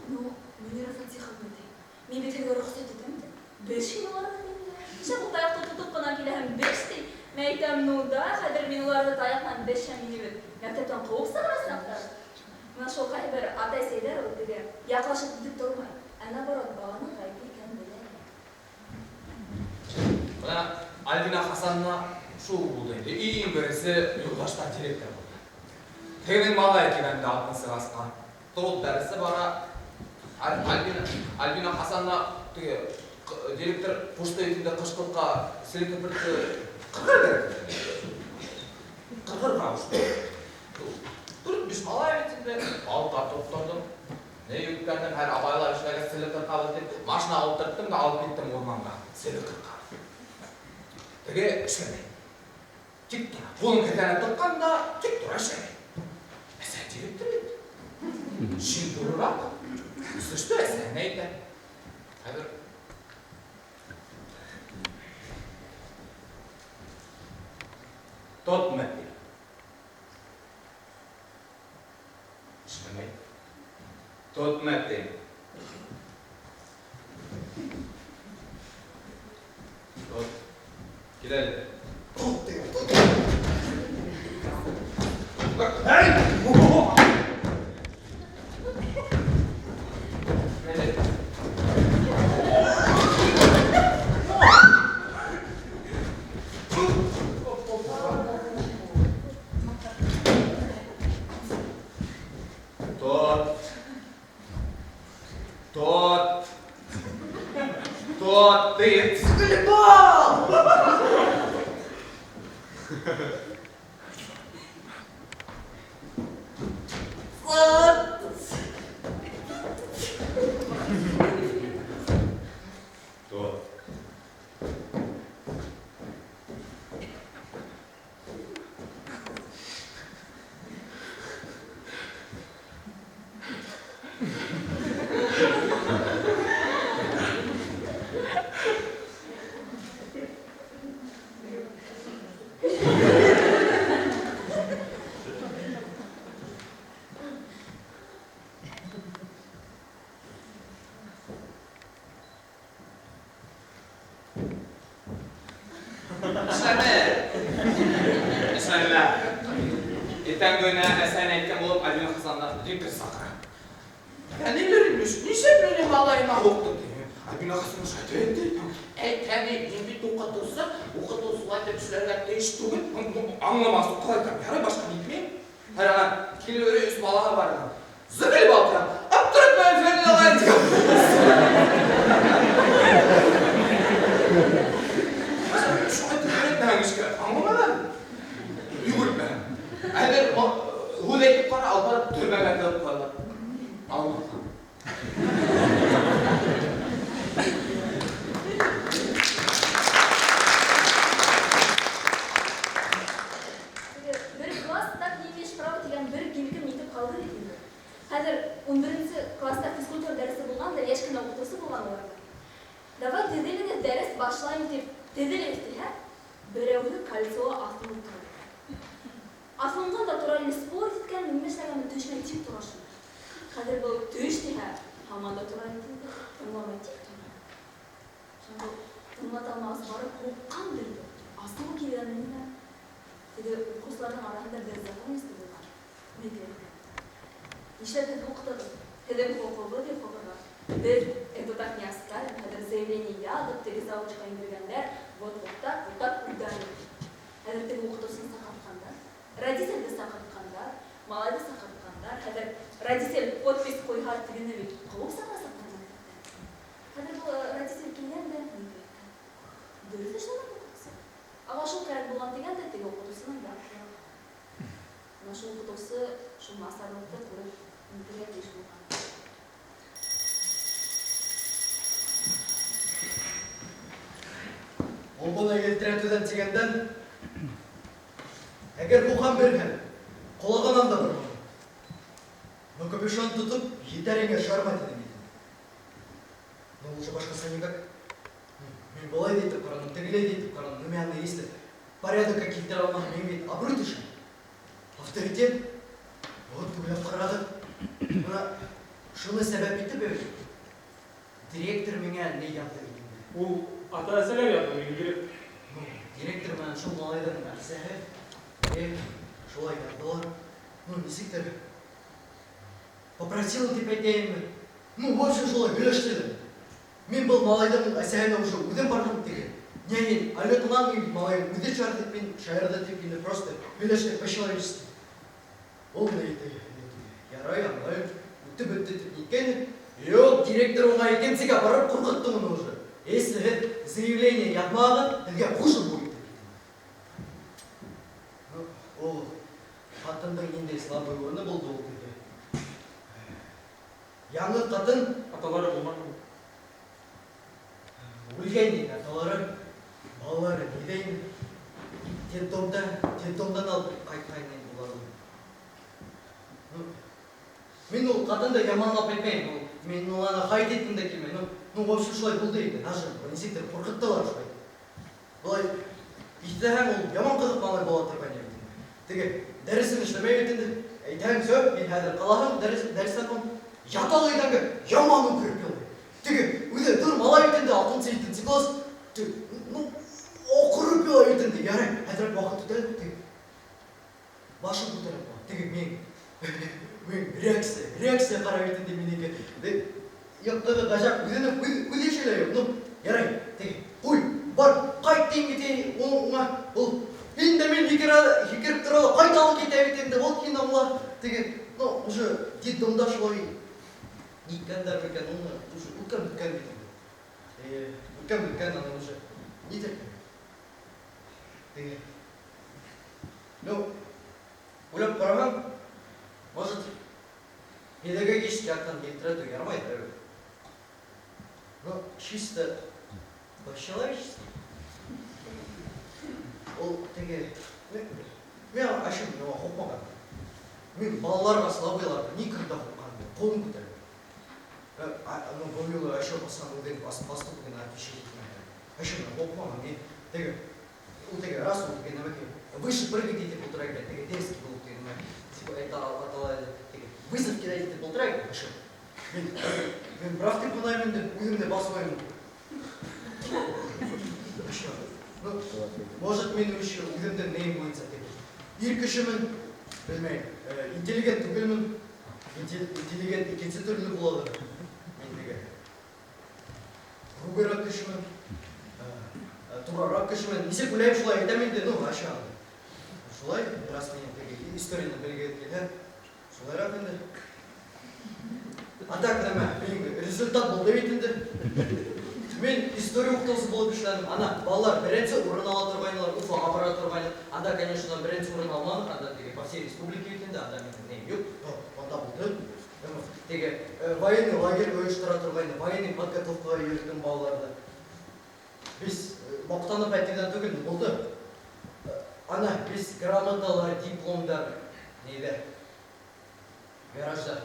Ну, Мөнирә Фатиховна, ти. Мин бит һеҙгә рөхсәт итәм, ти. Беш һин уларҙы, ти. Нисә ул таяҡты тотоп ҡына киләһең, беш, ти. Мин әйтәм, ну да, хәҙер мин уларҙы таяҡ менән бешәм, мине бит мәктәптән ҡыуып сығарасаҡтар. Бына шул ҡайһы бер атай-әсәйҙәр ул теге яҡлашып китеп тормай. Ә наоборот, баланың ғәйебе икәнен белә. Бына Альбина Хасановна шул булды инде. Иң беренсе юлдаштар директор булды. Тегенең малай килгәндә алтынсы класска. Труд дәресе бара. Альбина Хасановна теге директор ҡушты инде ҡышҡылтҡа селекторҙы ҡырғыр кәрәк. Ҡырғырға ҡушты. Дүрт-биш малай бит инде. Балта тоттырҙым. Ни үткәндем, һәр абайлап эшләгән селектор ҡабыл итеп, машина ултырттым да алып киттем урманға. Селекторға. Теге эшләмәй. Тик тора. Ҡулын кеҫәһенә тыҡҡан да тик тора эшләмәй. Әсә директор бит. Шин ҙурыраҡ. Үсеште әсәһенә әйтә. Хәҙер Тотма ти. Эшләмәй. Тотма ти. Тот. Кил әле. Тот ти. Эй! Тот. Тот. Тот ты. Заколебал! Тот. Эшләмә. Эшләмә. Иртәнге көнө әсәһенә әйткән булып, Альбина Хасановна директор саҡыра. Әниләр имеш, нишләп мине малайыма һуҡтың ти? Альбина Хасановна шулай әйтте. Әйтәм, мин бит укытучы, укытучы шулай итеп эшләргә тиеш түгел. Аңламас, ҡалай итәм, ярай башҡа ни итмәйем. Һәр ана килеп өс балаға бар. Зығылып ултыра. Аптыратмайым, Фәнил ағай, тигән. Шулай итеп өйрәтмәһәң эшкә, аңламайлар. Йүгертмәһәң. Әгәр һүҙ әйтеп ҡара, алып барып төрмәгә тығып ҡуялар. Алмаҫ. Теге бер класс так не имеешь права дигән бер килкем нитеп калды бит инде. Хәзер 11 класста физкультура дәресе булган да, яшь кенә укытучы булган уларда. Давай тезелегез, дәрес башлайм дип, тезелегез ди, һә? Берәүһе кольцоға аҫылынып тора. Аҫылынған да тора, әле спорт иткән, нимә эшләгәнен төшмәй тик тора шунда. Хәҙер был төш тиһә, һаман да тора инде, тыңламай тик тора. Шунда тыңлата алмағас барып һуҡҡандыр инде. Асыуы килгәнме нимә? Теге уҡыусыларҙың араһында бер законность булған. Мәктәптә. Нишләп һеҙ һуҡтығыҙ? Һеҙҙең хоҡуғы тип һуғырға. Беҙ это так не оставим, хәҙер заявление яҙып, теге завучҡа индергәндәр, вот, вот так, вот так ударили. Хәҙер теге уҡытыусыны саҡыртҡандар, родительде саҡыртҡандар, малайҙы саҡыртҡандар, хәҙер родитель подпись ҡуйһа, тегене бит ҡыуып сығарасаҡтар мәктәптән. Хәҙер был родитель килгән дә ни әйткән? Дөрөҫ эшләгән уҡытыусы. Ага, шул кәрәк булған тигән дә теге уҡытыусының яҡшы. Бына шул уҡытыусы шул насарлыҡты күреп нитергә тейеш булған. Ул быны елтерәтеүҙән тигәндән, әгәр һуған бирһәң, ҡолағынан да бер. Но капюшон тотоп, етәреңә шармать инең бит. Но лучше башҡаса никак. Мин былай ҙа итеп ҡараным, тегеләй ҙә итеп ҡараным, но мин аны если порядокка килтерә алмаһам, мин бит абруй төшә. Авторитет. Вот уйлап ҡарағыҙ. Бына шуны сәбәп итеп бит. Директор миңә ни яҙҙы бит инде. Ул ата-әсәләр яҙҙы, билгеле. Ну, директор менән шул малайҙарҙың әсәһе, шулай яҙҙылар. Ну, нисектер попросила тип әйтәйемме? Ну, в общем, шулай һөйләштеләр. Мин был малайҙың әсәһенә уже үҙем барҙым теге. Не, мин алетынан мин малайым үҙе шаярҙы тип, мин шаярҙы тип инде просто һөйләштек по-человечески. Ул ни әйтә, ярай, аңлайым, үтте бөттө тип ниткәйне. Юҡ, директор уға икенсегә барып ҡурҡытты уны уже. Если һеҙ заявление яҙмағыҙ, һеҙгә хуже будет. Ну, ул ҡатындың ниндәй слабый урыны булды ул теге. Яңы ҡатын Аталары булманмы? Үлгән инде аталары, балалары ниҙә инде? Детдомда, детдомдан алып ҡайтҡан инде улар. Ну, мин ул ҡатынды яманлап әйтмәйем, ул мин уларны хайт иткем дә килмәй. Ну, в общем, шулай булды инде. Даже нисектер ҡурҡыттылар шулай. Былай ишетһәң, ул яман ҡыҙыҡ малай була торған инде. Теге дәресен эшләмәй бит инде. Әйтһәң, всё, мин хәҙер ҡалаһың, дәрестән һуң ята ла өйҙәге яман үкереп илай. Теге үҙе ҙур малай бит инде, алтынсы, етенсе класс. Теге, ну, оҡырып илай бит инде. Ярай, хәҙер ваҡыт үтә, теге башын күтәреп ҡуя. Теге мин реакция, реакция ҡарай бит инде минеке. Юҡ, теге ғәжәп, үҙенең үҙе эшләй юҡ. Ну, ярай, теге, ҡуй, бар, ҡайт тием бит инде, уңа, ул инде мин һикереп тора ла, ҡайта алып китә бит инде, ул һин аңла. Теге, ну, уже детдомда шулай ниткәндәр микән, уны уже үткән бөткән бит инде. Үткән бөткән, аны уже нитер. Теге, ну, уйлап ҡараһаң, может, педагогический яҡтан килтерә ярамай, но чисто по-человечески. Ул теге, мин ащы миңа һуҡмаған. Мин балаларға слабыйларға никогда һуҡҡаным юҡ, ҡулым күтәрмәй. Ну, был юлы ащы баҫҡан үҙең басып гына отвечать итмәгән. Ащы мин һуҡмаған, мин теге, ул теге раз ул теге нәмәкәй, выше прыгать итеп ултыра икән, теге дерзкий булып теге нәмә, типа это атала теге вызов кидать итеп ултыра икән, ащы. Мин прав тип уйлайым инде, үҙем дә басмайым. Ащы. Ну, может, мин еще үҙемдең нейем буйынса теге ир кешемен, белмәйем, интеллигент түгелмен, интеллигент икенсе төрлө буладыр. Мин теге. Строгыйрак кешемен, турарак кешемен. Нисек уйлайым, шулай әйтәм инде, ну, ача. Шулай, раз минем теге историяне белгең килә, шулайрак инде. А так нәмә, минем результат булды бит инде. Мин история укытучысы булып эшләдем. Ана, балалар беренче урын ала торгайнылар, Уфага бара торгайны. Анда, конечно, беренче урын алмадык, анда теге по всей республике бит инде, анда минем нем юк. Но анда булды. Теге военный лагерь оештыра торгайны, военный подготовкага йөрттем балаларны. Без мактанып әйтүдән түгел, булды. Ана, без грамоталар, дипломдар нейдә? Гаражда.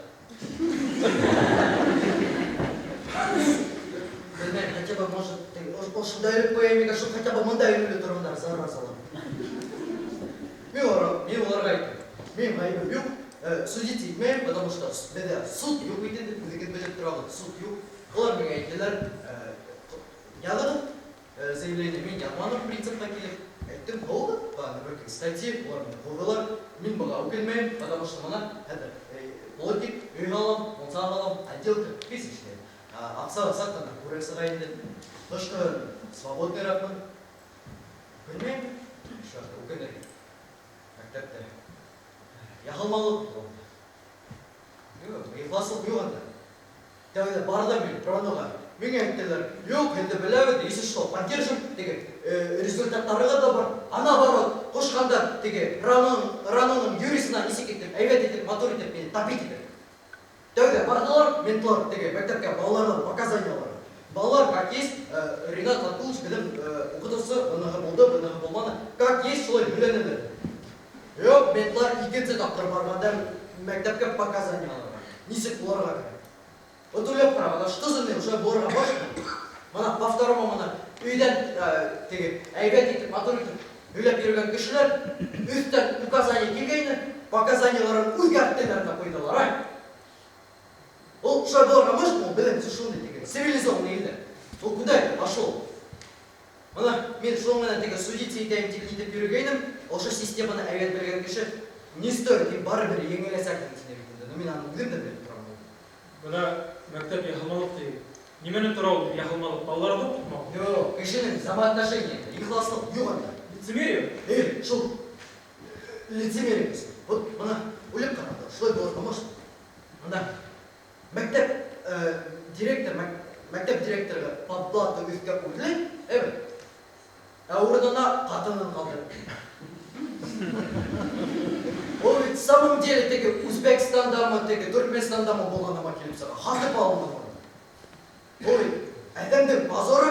Белмәйем, хотя бы, может, ошонда элеп куяйым икән, шул хотя бы монда элүле торганда, заразалар. Мин уларга әйттем. Минем гаебем юк, судить итмәйем, потому что бездә суд юк бит инде, үзегез белеп торабыз, суд юк. Улар миңа әйттеләр, языгыз заявление, мин язмадым, принципка килеп. Әйттем, булды, по статье, улар мине кудылар. Мин моңа үкенмәйем, потому что моны хәзер плотник, өй алам, мунча алам, отделка тиз эшләйм. Акча сак кына күбрәк чыга инде. Кышкы свободныйракмын. Үкенмәйем, шул үкенергә. Мәктәптә яһалмалык булды. Юк, ихласлык юк анда. Тәүдә бардым мин РОНОга. Миңа әйттеләр, юк, инде беләбез, если что, поддержим, теге результатларыгыз да бар. А наоборот, кушканда теге РОНОның юристына ничек итеп, әйбәт итеп, матур итеп мине топить итеп. Тәүдә бардылар, ментлар теге мәктәпкә балалардан показания алырга. Балалар как есть, Ринат Латкулович безнең укытучысы, быныгы булды, быныгы булмады. Как есть, шулай һөйләнәләр. Юк, ментлар икенче тапкыр барганда мәктәпкә показания алырга. Ничек булырга кирәк. Вот уйлап караганда, что за ней уже булырга можно? Мына по второму мына өйдән теге әйбәт итеп, матур итеп һөйләп йөргән кешеләр өстән указание килгәйне, показаниеләрен үзгәрттеләр дә куйдылар, ай. Ул шулай булырга может, ул белем шундый теге цивилизованный илдә. Ул куда это пошел? Мына мин шуның менән теге судиться итәем дип нитеп йөргәйнем, ошо системаны әйбәт белгән кеше не стоит, мин барыбер еңеләсәкмен сине бит инде. Ну мин аны үзем дә белеп торам. Бына мәктәп яһалмалыҡ ти. Нимәне тора ул яһалмалыҡ? Балаларҙы уҡытмау? Юк, кешенең взаимоотношения, ихласлык юк анда. Лицемерие? Эй, шул лицемерие. Вот мына уйлап караганда, шулай булырга может. Мында мәктәп директор, мәктәп директоры по блату өҫкә үрләй, әйбәт. Ә урынына ҡатынын ҡалдырып. Ул ведь в самом деле теге Үзбәкстандамы, теге Төркмәнстандамы булғаныма килеп сыға. Һатып алынды. Ул ведь әҙәмдең позоры.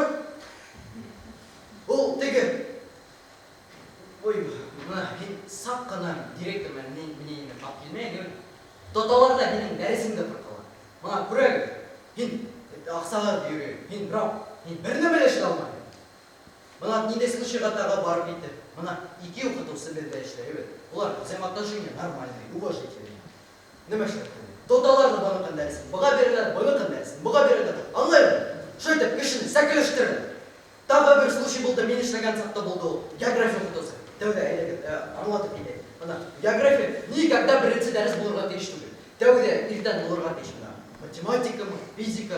Ул теге. Ой, мына һин саҡ ҡына директор менән мнение тап килмәй, тоталар да һинең дәресеңдә ҡырҡалар. Мына күрәгеҙ, һин аҡсаға йөрөй, һин брат, һин бер нәмә лә эшләй алмайһың. Мына ниндәй случайға тағы барып китте. Мына ике уҡытыусы беҙҙә эшләй, бит. Улар взаимоотношения нормальные, уважительные. Нимә эшләп? Тоталар да быныҡын дәресен, быға бирәләр, быныҡын дәресен, быға бирәләр. Аңлаймын. Шулай итеп кешене сәкелештерәләр. Тағы бер случай булды, мин эшләгән саҡта булды ул. География уҡытыусы. Тәүҙә әйҙәгеҙ, аңлатып китәйем. Мына география никогда беренсе дәрес булырға тейеш түгел. Тәүҙә иртән булырға тейеш мына. Математикамы, физика,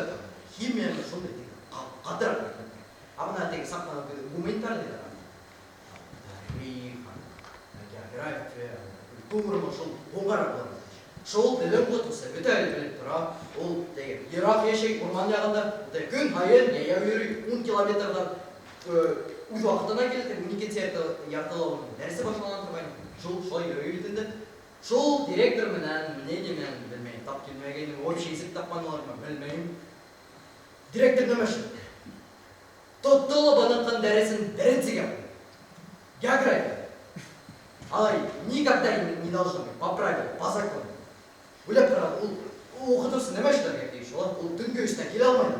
химиямы, шундай теге ҡатыраҡ. А мына теге саҡ ҡына гуманитарный тарих, география, культурамы, шул һуңғараҡ булырға тейеш. Шул телем уҡытыусы бөтә ил белеп тора. Ул теге йыраҡ йәшәй урман яғында, көн һайын йәйәү йөрөй 10 километрҙан үҙ ваҡытына килә, 12 яртылау дәресе башлана торған. Шул шулай йөрөй бит инде. Шул директор менән, мнение менән белмәйем, тап килмәгәйне, общий язык тапманылармы, белмәйем. Директор нәмә эшләде? Тотто ла быныҡын дәресен беренсегә. География. Алай никогда не должно быть, по правилам, по закону. Уйлап ҡара, ул уҡытыусы нәмә эшләргә тейеш? Ул төнгө өстә килә алмай.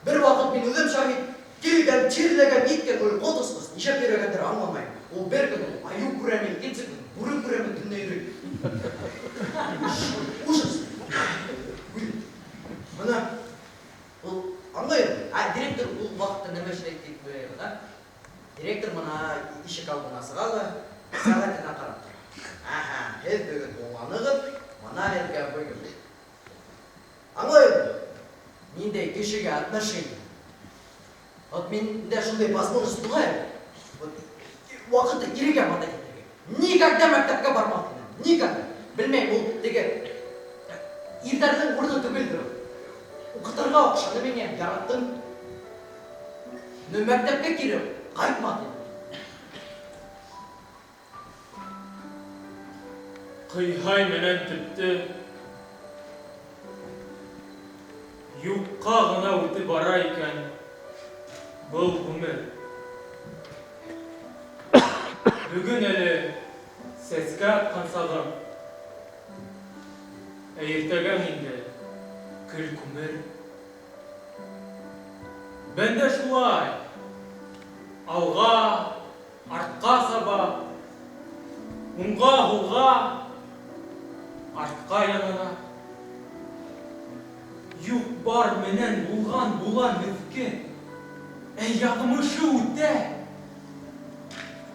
Бер ваҡыт мин үҙем шаһит, килгән, чирләгән, ниткән, ул ҡот нишләп йөрөгәндер аңламайым. Ул бер көн ул айыу күрәме, икенсе көн бүре күрәме, төнлә йөрөй. Ужас. Мына ул аңлайым. А директор ул ваҡытта нәмә эшләй тип уйлайбыҙ, а? Директор мына ишек алдына сыға ла, сәғәтенә ҡарап тора. Аһа, һеҙ бөгөн уңланығыҙ, мына һеҙгә бөгөн. Аңлайым. Ниндәй кешегә отношение. Вот миндә шундай возможность була, вот ваҡытты кирегә мотать итергә. Никогда мәктәпкә бармаҫ инем. Никогда. Белмәйем, ул теге ирҙәрҙең урыны түгелдер ул. Уҡытырға оҡшаны миңә, яраттым. Но мәктәпкә кире ҡайтмаҫ инем. Ҡыйһай менән төптө юҡҡа ғына үтеп бара икән был ғүмер. Бөгөн әле сәскә атҡан сағым, ә иртәгәң инде көл-күмер. Бәндә шулай алға, артҡа саба, уңға, һулға, артҡа янына. Юҡ бар менән булған була меҫкен, ә яҙмышы үтә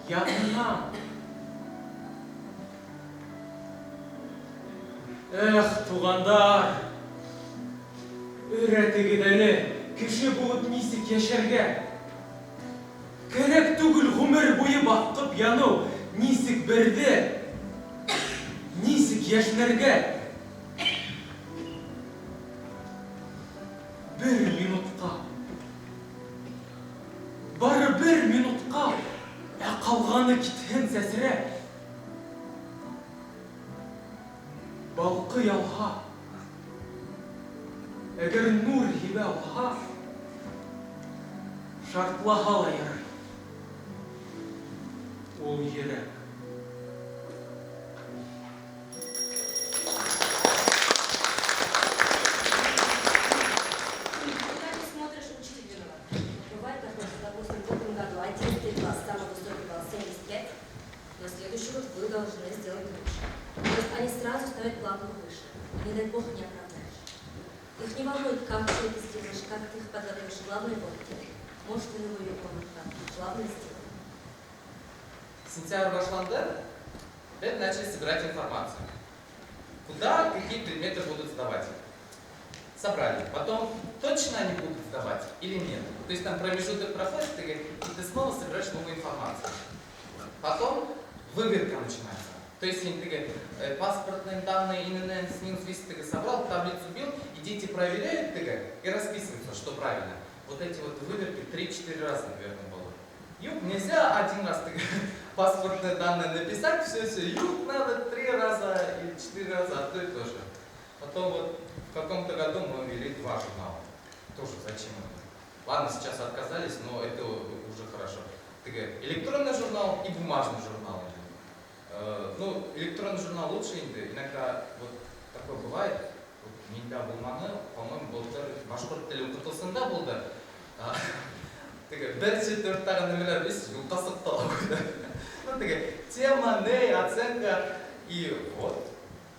янынан. Эх, туғандар, өйрәтегеҙ әле кеше булып нисек йәшәргә. Кәрәк түгел ғүмер буйы баҫҡып яныу, нисек берҙе, нисек йәшнәргә. Бер минутҡа, бары бер минутҡа, ә ҡалғаны китһен сәсрәп. Балҡый алһа, әгәр нур һибә алһа, шартлаһа ла ярай ул йөрәк. Куда ты смотришь, учитель виноват. Бывает такое, что, допустим, в этом году 11 класс, самый высокий балл 75, на следующий год вы должны сделать лучше. То есть они сразу ставят планку выше. Не дай бог не оправдаешь. Их не волнует, как ты это сделаешь, как ты их подготовишь. Главное, вот ты. Может, ты на его. Главное, сделай. Сентябрь башланды, опять начали собирать информацию. Куда, какие предметы будут сдавать. Собрали. Потом, точно они будут сдавать или нет. То есть там промежуток проходит, и ты снова собираешь новую информацию. Потом выверка начинается. То есть ты паспортные данные, ИНН, СНИЛС, весь ты собрал, таблицу бил, и дети проверяют ты, и расписываются, что правильно. Вот эти вот выверки 3-4 раза, наверное, было. Юг, нельзя один раз ты, паспортные данные написать, все, все, юг надо 3 раза или 4 раза, а то и тоже. Потом вот в каком-то году мы ввели 2 журнала. Тоже зачем это? Ладно, сейчас отказались, но это уже хорошо. Ты говоришь, электронный журнал и бумажный журнал. Ну, электронный журнал лучше, иногда вот такое бывает. Вот миндә булманы, по-моему, былтыр башҡорт теле уҡытыусында булды. Теге бер четвертьтағы нәмәләр бит юҡҡа сыҡты ла ҡуйҙы. Ну, теге тема, ней, оценка и вот.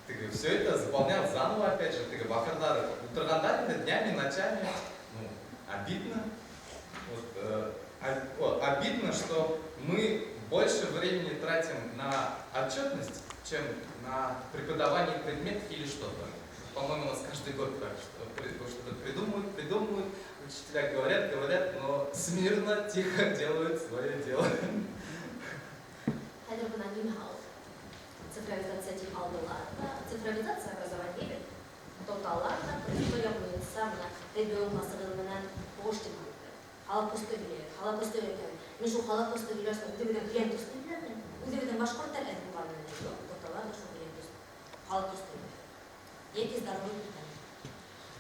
Теге все это заполнял заново опять же. Теге бахырҙар ултырғандар инде днями, ночами. Ну, обидно. Вот, обидно, что мы больше времени тратим на отчетность, чем на преподавание предметов или что-то. По-моему, у нас каждый год так, что что-то придумывают, придумывают, учителя говорят, говорят, но смирно, тихо делают свое дело. Хәҙер бына нимә алды? Цифровизация тип алдылар ҙа, цифровизация образования бит. Тоталар ҙа, история буйынса бына ребенка менән һуғыш тип алды. Холокостты һөйләйек, Холокосты өйрәтәм. Мин шул Холокостты һөйләсәм, үҙебеҙҙең плинтусты беләм. Үҙебеҙҙең башҡорттар әҙ булған менән юҡ, тоталар ҙа шул плинтус. Холокостты өйрәтәм. Йәки здоровый питание.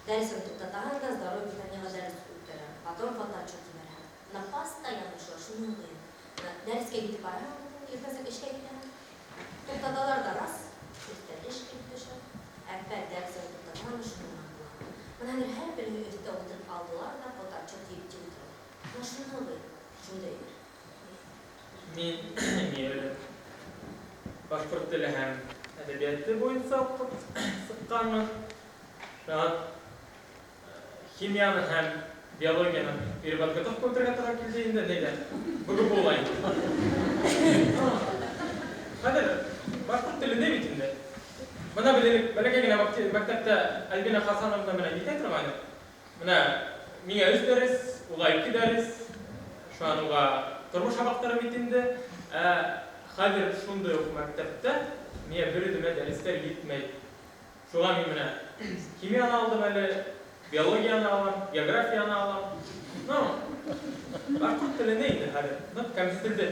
Дәресен туҡтатаһың да здоровый питаниеға дәрес үткәрә. Потом фотоотчет ебәрәһең. Бына постоянно шулай, шуның ҡыйын. Бына дәрескә китеп бараһың, иртәнсәк эшкә китәһең. Туҡтаталар ҙа раз, өҫтән эш килеп төшә. Әпәт дәресен туҡтатаһың, шуның була. Бына хәҙер һәр береһе өҫтә ултырып алдылар ҙа фотоотчет йыйып тип ултыралар. Бына шуны ҡыйын, шундай бер. Мин ни әле башҡорт теле һәм әҙәбиәте буйынса уҡып сыҡҡанмын. Шунан химияны һәм биологияны переподготовка үтергә тура килде инде, нейҙә? БГПУ-ла инде. Хәҙер башҡорт телендә бит инде. Бына беҙ элек бәләкәй генә мәктәптә Альбина Хасановна менән китә торғайныҡ. Бына миңә 3 дәрес, уға 2 дәрес. Шунан уға тормош һабаҡтары бит инде. Ә хәҙер шундай уҡ мәктәптә миңә бер үҙемә дәрестәр етмәй. Шуға мин менә химияны алдым әле, биологияны алам, географияны алам. Ну, башҡорт телене инде хәҙер, ныҡ кәмһетелде.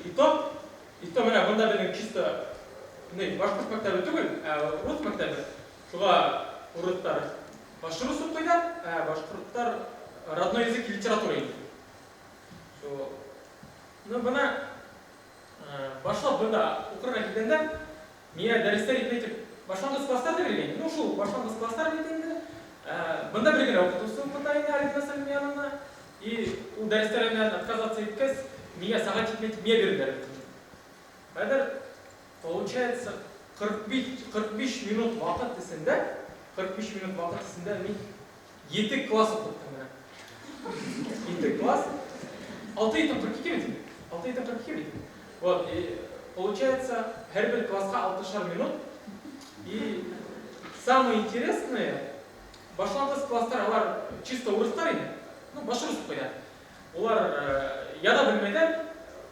И то менә бында беҙҙең чисто не, башҡорт мәктәбе түгел, ә рус мәктәбе. Шуға урыҫтар баш рус уҡыйҙар, ә башҡорттар родной язык и литература инде. Шул. Ну, бына башлап бында уҡырға килгәндә миңә дәрестәр етмәй тип башланғыс класстар ҙа биргән. Ну, шул башланғыс класстар бит инде. Бында бер генә уҡытыусы уҡыта инде Альбина Сәлимьяновна. И ул дәрестәренән отказаться иткәс, миңә сәғәт етмәй тип миңә бирҙеләр бит инде. Хәҙер получается 45 минут ваҡыт эсендә, 45 минут ваҡыт эсендә мин 7 класс уҡыттым менә. 7 класс. 6 итем 42 бит инде. 6 итем 42 бит. Вот, и получается, һәр бер классҡа 6 минут. И самое интересное, башланғыс класстар улар чисто урыҫтар ине. Ну, баш рус уҡыйҙар. Улар яҙа белмәйҙәр,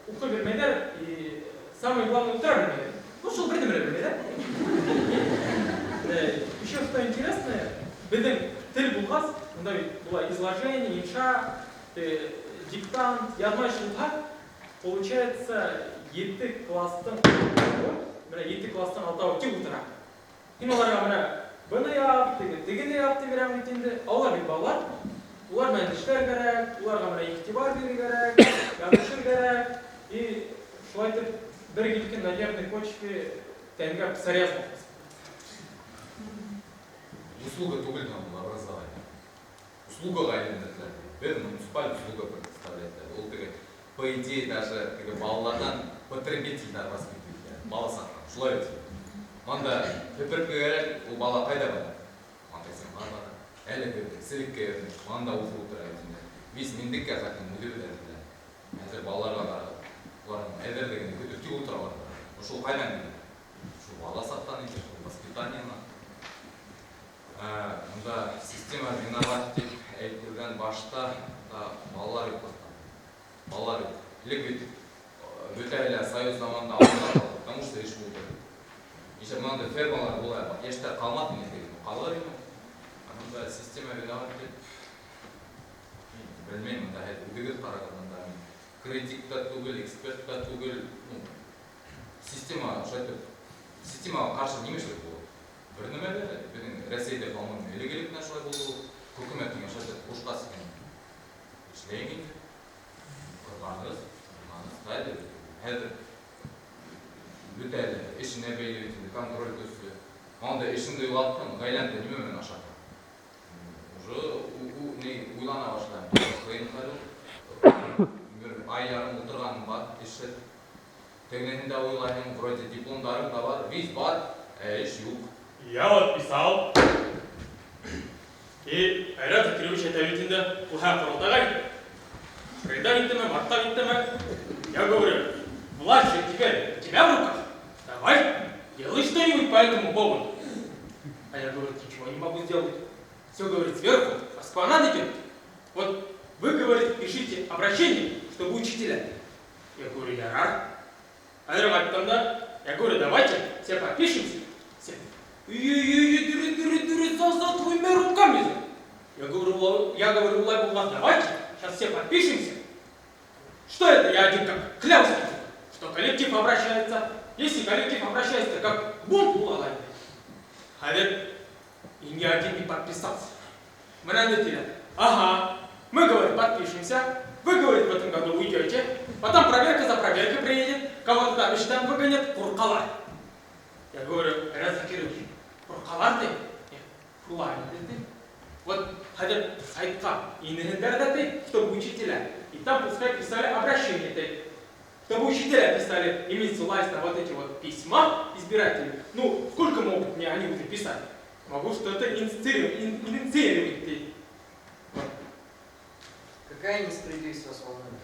уҡый белмәйҙәр, и самое главное, ултыра белмәйҙәр. Ну, шул бер нәмә белмәйҙәр. Еще что интересное, беҙҙең тел булғас, унда бит була изложение, инша, диктант, яҙма эш булһа, получается, ете класстың алтауы, менә ете класстың алтауы тик ултыра. Һин уларға менә быны яп, теге, тегене яп тип бирәм бит инде. Ә улар бит балалар. Улар менән эшләр кәрәк, уларға менә иғтибар бирергә кәрәк, ябышыр кәрәк. И шулай итеп бер килкен на нервной почве тәнгә псориаз булды. Услуга түгел там ул образование. Услугаға әйләндерҙеләр. Беҙ муниципаль услуга предоставлять. Ул теге, по идее, даже теге балаларҙан потребительдәр воспитывать. Бала саҡтан. Шулай бит. Мында һеперткә кәрәк, ул бала ҡайҙа бара? Магазинға бара. Әле селеккә йөрөй. Мында уҡып ултыра инде. Весь миндеккә хәтлем үҙебеҙ әҙерләй. Хәҙер балаларға ҡарап, уларҙың әҙерлеген көтөп тик ултыралар. Шул ҡайҙан килә? Шул бала саҡтан инде, шул воспитаниенан. Мында система виноват тип әйтелгән башта да балалар юҡлыҡтан. Балалар юҡ. Элек бит бөтә әле союз заманында ауылда ҡалды, потому что эш булды. Нисә мынандай фермалар була, йәштәр ҡалмаҫ ине тиген, ҡалыр ине. Ә мында система виноват тип мин белмәйем, мында һеҙ үҙегеҙ ҡарағыҙ, мында мин критик та түгел, эксперт та түгел. Ну, система шулай итеп, системаға ҡаршы нимә эшләп була? Бер нәмә лә, беҙҙең Рәсәйҙә, по-моему, элек-электән шулай булды ул. Хөкүмәт дигән шулай итеп ҡушҡас икән. Эшләйек инде. Ҡыҙғанығыҙ, ҡыҙғанығыҙ. Хәҙер, хәҙер бөтә әле эшенә бәйле бит инде, контроль көслө. Мынандай эшеңде юғалттың, ғаиләңде нимә менән ашатаң? Уже ни уйлана башлайым. Ҡыйын хәл ул. Бер ай ярым ултырғаным бар, эшһеҙ. Тегенеһен дә уйлайһың, вроде дипломдарың да бар, виз бар, ә эш юҡ. Я вот писал. И Айрат Закирович әйтә бит инде, ул һәр ҡоролтайға китте. Фрейда киттеме, мартта киттеме? Я говорю, власть же теперь у тебя в руках. Давай, делай что-нибудь по этому поводу. А я говорю, ничего не могу сделать. Все, говорит, сверху, Москва надо идет. Вот вы, говорит, пишите обращение, чтобы учителя. Я говорю, я рад. Айрат да? Я говорю, давайте все подпишемся. Все. Үй-үй-үй, дөрө, дөрө, за двумя руками. Я говорю, улай булғас, давайте, сейчас все подпишемся. Что это я один как клялся, что коллектив обращается. Если коллектив обращается, как бунт була. А ведь и ни один не подписался. Мы надо. Ага, мы, говорит, подпишемся. Вы, говорит, в этом году уйдете. Потом проверка за проверкой приедет. Кого-то там еще там выгонят. Ҡурҡалар. Я говорю, Айрат Закирович, ҡурҡалар ти? Нет, шулай ти. Вот хәҙер сайтҡа инерһендәр ҙә ти, чтобы учителя. И там пускай писали обращение ти. Чтобы учителя писали, иметь ссылаясь на вот эти вот письма избирателей. Ну, сколько могут мне они уже писать? Могу что-то инициировать ти. Вот. Какая несправедливость вас волнует?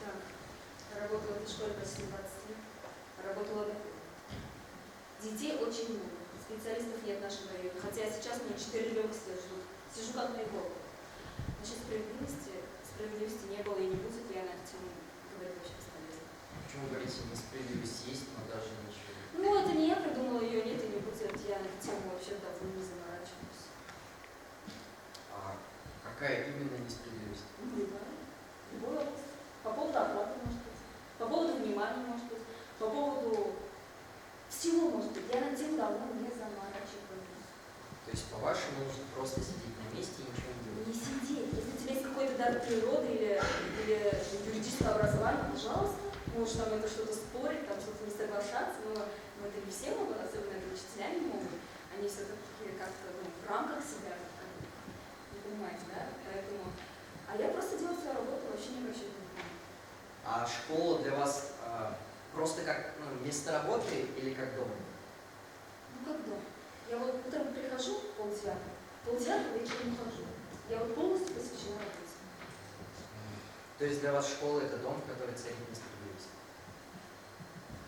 Так, работала в этой школе почти 20 лет. Работала до. Детей очень много. Специалистов нет в нашем районе. Хотя сейчас у меня 4 ребенка сидят, ждут. Сижу как на иголках. Насчет справедливости, справедливости не было и не будет, я на эту тему говорить вообще бесполезно. Почему говорите, несправедливость есть, но даже ничего? Ну, это не я придумала, ее нет и не будет, я на эту тему вообще давно не заморачиваюсь. А какая именно несправедливость? Ну, любая. Любой вопрос. По поводу оплаты, может быть, по поводу внимания, может быть, по поводу всего, может быть. Я на тему давно не заморачиваюсь. То есть, по-вашему, нужно просто сидеть на месте и ничего не делать? Не сидеть. Если у тебя есть какой-то дар природы или юридическое образование, пожалуйста, можешь там это что-то спорить, там что-то не соглашаться, но это не все могут, особенно это учителя не могут. Они все-таки как-то, ну, в рамках себя, как бы, не понимаете, да? Поэтому... А я просто делаю свою работу, вообще не обращаю внимания. А школа для вас просто как, ну, место работы или как дом? Ну, как дом. Я вот утром прихожу 8:30, вечером ухожу. Я вот полностью посвящена работе. То есть для вас школа — это дом, в который царит несправедливость?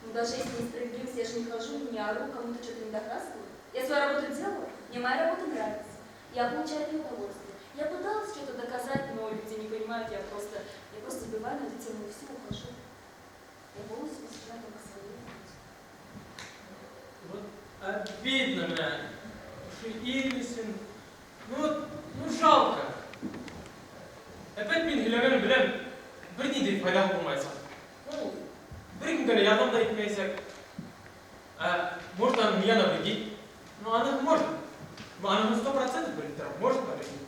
Ну, даже если несправедливость, я же не хожу, не ору, кому-то что-то не доказываю. Я свою работу делаю, мне моя работа нравится. Я получаю от нее удовольствие. Я пыталась что-то доказать, но люди не понимают, я просто забиваю на эту тему и все, ухожу. Я полностью посвящена только своей работе. Вот обидно мне, что Илисин, ну вот, ну жалко. Опять мин һөйләгәнем беләм, бер ниндәй файҙа булмаясаҡ. Ну, бер кемгә лә ярҙам да итмәйәсәк. А может, она меня навредит? Ну, она может. Она на 100% белеп тора, может навредить.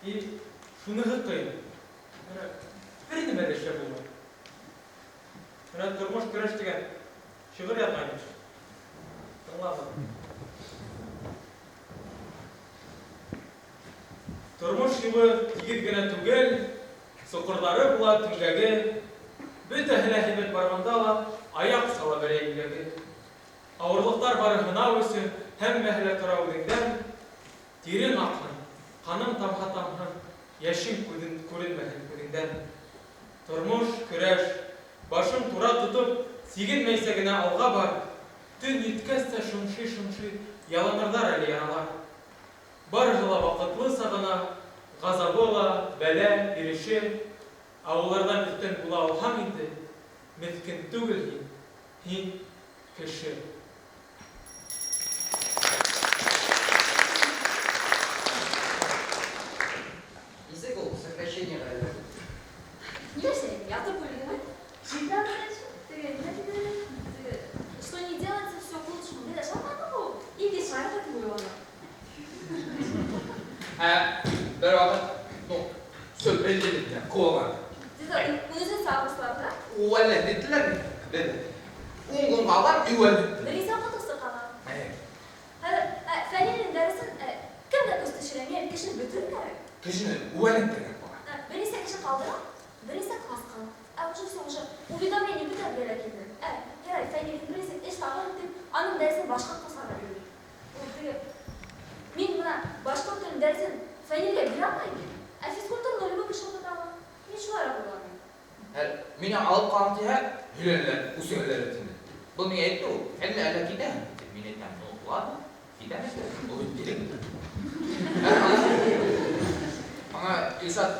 И шуныһы ҡыйын. Бына бер нимә лә эшләп булмай. Бына тормош көрәш тигән шиғыр яҙғайным. Тыңлағыҙ. Тормош юлы тигеҙ генә түгел, соҡорҙары була түңгәге, бөтәһе лә һәйбәт барғанда ла аяҡ сала берәй имгәге. Ауырлыҡтар бары һынау өсөн, һәммәһе лә тора үҙеңдән. Тирең аҡһын, ҡаның тамһа тамһын, йәшең күренмәһен күҙеңдән. Тормош көрәш, башың тура тотоп, сигенмәйсә генә алға бар. Төн еткәс тә шымшый-шымшый яланырҙар әле яралар. Барыһы ла ваҡытлы сағына, ғазабы ла, бәлә, иреше. Ә уларҙан өҫтән була алһаң инде, меҫкен түгел һин, һин кеше. Нисек ул сокращение ғаилә? Нишләйем, ятып үлгән. Что не делается, все к лучшему. Да, шаман ул. Ике шарф уйлана. Бер ваҡыт, ну, все белде, ҡыуалған. Уныһы августларда? Үәле, диделәр бит. Диде. Ун көн ҡалған, үәле. Беренсе уҡытыусы ҡалған. Хәҙер, Фәнилнең дәресен кемгә күҙ төшөрә? Мин кешене бөтөрөп кәрәк. Кешене үәләндергән ҡалған. Беренсе кеше ҡалдыра, беренсе класс ҡала. Уже все, уже уведомление бөтә бирә килде. Ярай, Фәнил, беренсе эш тағы тип, аның дәресен башҡа классларға бирә. Ул теге, мин бына башҡорт телен дәресен Фәнилгә бирә алмайым бит. Ә физкультураны любой кеше уҡыта ала. Мин шулайыраҡ уйланым. Мине алып ҡалам тиһә, һөйләнеләр, үсәләр инде. Был миңә әйтте ул, әллә әллә китәм. Мин әйтәм, ну ладно, китәм инде, ул бит директор. Аңа Илшат,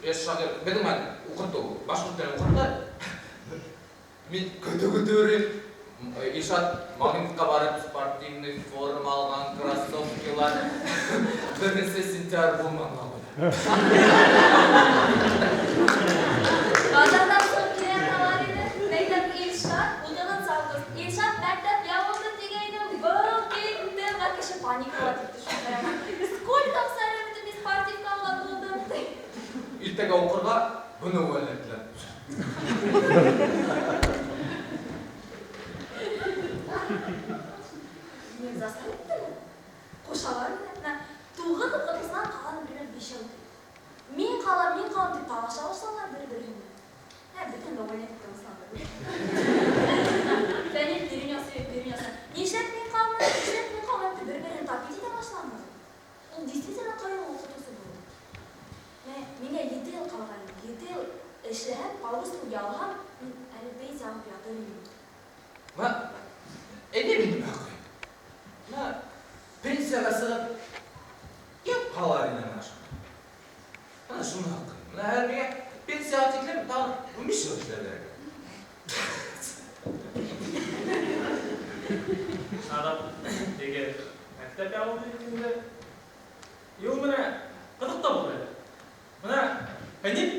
яш шағир, беҙҙең менән уҡытты ул, башҡорт телен уҡытты. Мин көтө-көтө йөрөйөм. Илшат Магнитҡа барып спортивный форма алған, кроссовкилар. 1 сентябрь булманы. Базарҙан сығып килә торған ине. Мәктәп Илшат, 30 август. Илшат мәктәп ябылды тигәйнем. Был китте. Бына кеше паниковать итте шунда. Сколько аҡса бөтөн мин спортивка алған булдым. Иртәгә уҡырға быны үәләттеләр. Мин заставить иттем. Ҡушалар инде. Бына туғыҙ уҡытыусынан ҡалған бер бишәү. Мин ҡалам, мин ҡалам тип талаша башланылар бер-береһенә. Бөтөн увольнять итте башланды. Фәнил перенес, перенес. Нишләп мин ҡалмайым, нишләп мин ҡалмайым тип бер-береһен тапить итә башланы. Ул действительно ҡыйын уҡытыусы булды. Миңә 7 йыл ҡалған. 7 йыл эшләһәм, август ялһам, мин әле пенсия алып ятыр инем. Мә, әйҙә мин нимә ҡылайым? Мә, пенсияға сығып, ят ҡалар инем ана шунда. Мәктәп ябылды бит инде. И ул менә ҡыҙыҡ та булды әле. Бына Фәнил,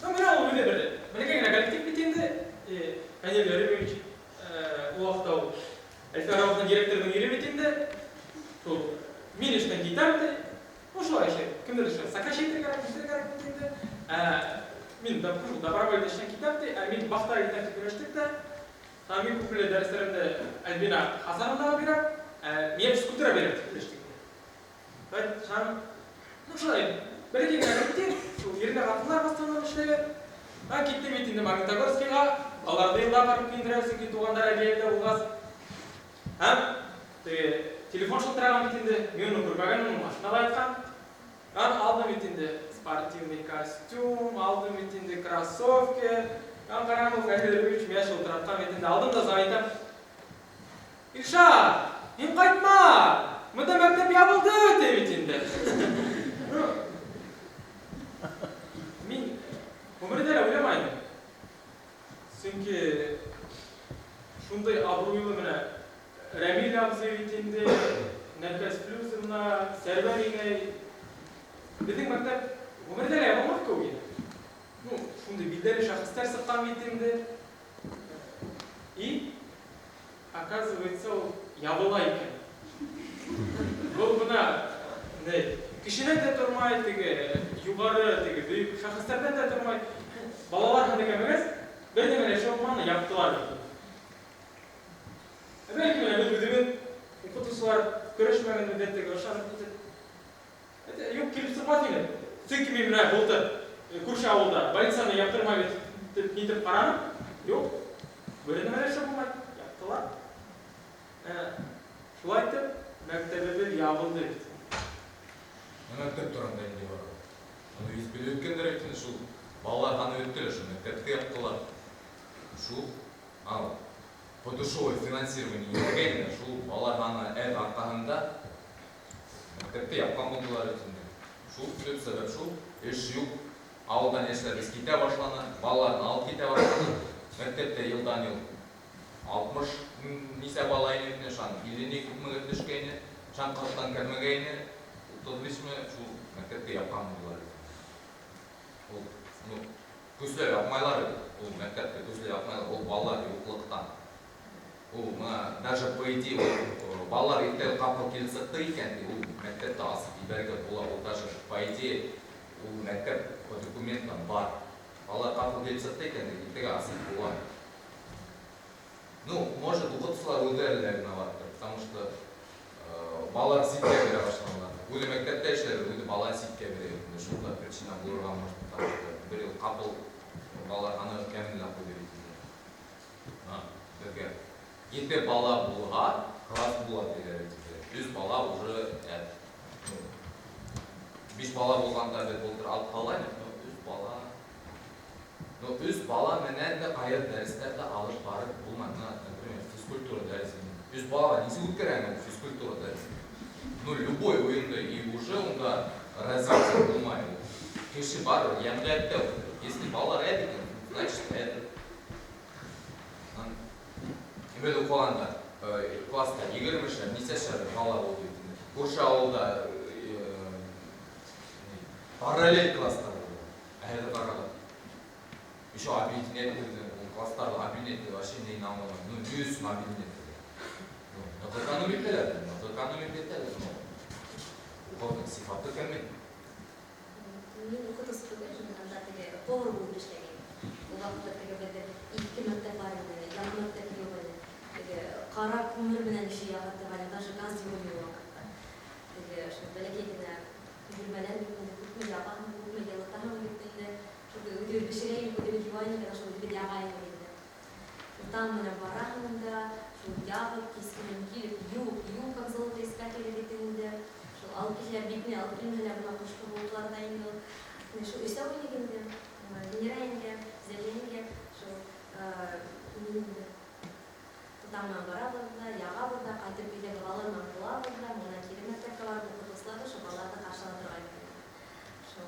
ну менә ул үҙе бер бәләкәй генә коллектив бит инде. Фәнил Ярибович, ул ваҡытта ул Әлфиә Рауфовна директорҙың ире бит инде. Шул мин эштән китәм ди. Ну шулай эшләй. Кемдер эшләй. Сокращать итергә кәрәк, нишләргә кәрәк бит инде. Ә мин шул добровольно эштән китәм ди, ә мин вахтага китәм дип сөйләштек тә. Һәм мин күпмеле дәресләремне Альбина Хасановнага бирәм, ә миңа физкультура бирәм дип сөйләштек. Вәт, һәм ну шулай бәләкәй генә коллектив, шул ирләр хатыннар в основном эшләгән. Һәм киттем бит инде Магнитогорскига, аларны елда барып киендерәбез, чөнки туганнар әбиәйдә булгач. Һәм теге телефон шылтыраган бит инде, мин уны күрмәгәнмен, ул машинада яткан. Һәм алдым бит инде спортивный костюм, алдым бит инде кроссовки. Һәм караган ул Фәнил Рүбич миңа шылтыраткан бит инде. Алдым да звонить итәм. Илшат, мин кайтма! Монда мәктәп ябылды, ди бит инде. Ну, мин гомердә дә уйламайдым. Чөнки шундый абруйлы менә Рәмил абзый бит инде, Нәркәс Флюзовна, Сәрвәр инәй. Безнең мәктәп гомердә дә ябылмас кеүек иде. Ну, шундый билдәле шәхесләр сыккан бит инде. И, оказывается, ул ябыла икән. Был бына ни, кешедән дә тормай, теге югары, теге бөек шәхесләрдән дә тормай. Балалар һәм кәмегәс, бер нәмә дә эшләп булмаган, яптылар бит. Ә бәлки менә без үзебез укытучылар көрәшмәгән мөддәт теге ышанып китеп. Әйтә, юк, килеп чыкмас инде. Чөнки мин менә былтыр күрше авылда больницаны яптырмай бит дип нитеп карадым. Юк, бер нәмә дә эшләп булмай. Яптылар. Шулай итеп, мәктәбебез ябылды бит. Мәктәп турында инде бар. Аны үз белеп үткәндер бит инде шул. Балалар аны үттеләр, шул мәктәптә яптылар. Шул ал подушевое финансирование йөргән шул балалар аны әз аркаһында мәктәптә япкан булдылар бит инде. Шул төп сәбәп шул, эш юк. Авылдан яшьләр без китә башланы, балаларны алып китә башланы. Мәктәптә елдан ел 60 нисә бала ине, шан 50 ни күпмегә төшкәйне, шан 40-тан кәмегәйне, 35 ме шул мәктәптә япкан булдылар. Ул, ну, көсләп япмайлар бит. Ул мәктәптә көсләп япмайлар, ул балалар юклыктан. Ул менә даже по идее ул балалар иртә капыл килеп чыкты икән, ди, ул мәктәптә асып ибәргә була. Ул даже по идее ул мәктәп по документам бар. Балалар капыл килеп чыкты икән, ди, иртәгә асып була. Ну, может, укытучылар үзләре дә виноваттыр, потому что балалар ситкә бирә башладылар. Үзе мәктәптә эшләр, үзе бала ситкә бирә. Инде шул да причина булырга может, потому что бер ел капыл балалар аны кәменләп куйды бит инде. Бергә. Ете бала булга, класс була диләр бит инде. 100 бала уже, ну, 5 бала булганда без былтыр алып кала идек, но 100 бала. Но 100 бала менән дә кайбер дәресләрдә алып барып булмай. Менә, например, физкультура дәресе. 100 балага ничек үткәрәң ул физкультура дәресен? Ну, любой уенда и уже унда развитие булмай. Кеше бар, йәмгыятьтә. Если балалар әҙ икән, значит, әҙ. Беҙ уҡығанда класста 20-шәр, нисәшәр бала булды бит инде. Күрше ауылда параллель класстар булды. Ә хәҙер ҡарағыҙ. Еще объединять итте. Ул класстарҙы объединять вообще не аңламайым. Ну, ни өсөн объединять итте? Ну, ныҡ экономить итәләр, ныҡ экономить итәләр, но уҡыуҙың сифаты кәмей. Мин укытыусы түгел, мин анда теге повар булып эшләгән. Ул ваҡытта теге беҙҙә ике мәктәп бар ине, яңы мәктәп юҡ ине. Теге ҡара күмер менән эше яға торған, даже газ юҡ ине ул ваҡытта. Теге шул бәләкәй генә бүлмәләр бит инде, күпме яғаһың, күпме йылытаһың бит инде. Шул үҙебеҙ бешерә инек, үҙебеҙ йыуа инек, ана шул үҙебеҙ яға инек инде. Шул таң менән бараһың да, шул ягып, кискенән килеп, юып, юып, как золотоискатели бит инде. Шул алып килһәләр, битенә алып килмәһәләр, бына ҡошҡо булдылар да инде ул. Менә шул өстә уйныйк инде. Венера еңгә, Зәлия еңгә, шул мин инде таң менән барабыҙ да, яғабыҙ да, ҡайтып өйҙә балалар менән булабыҙ да, бына кире мәктәпкә барып уҡытыусылар ҙа шул балаларҙы ҡаршы ала торған ине. Шул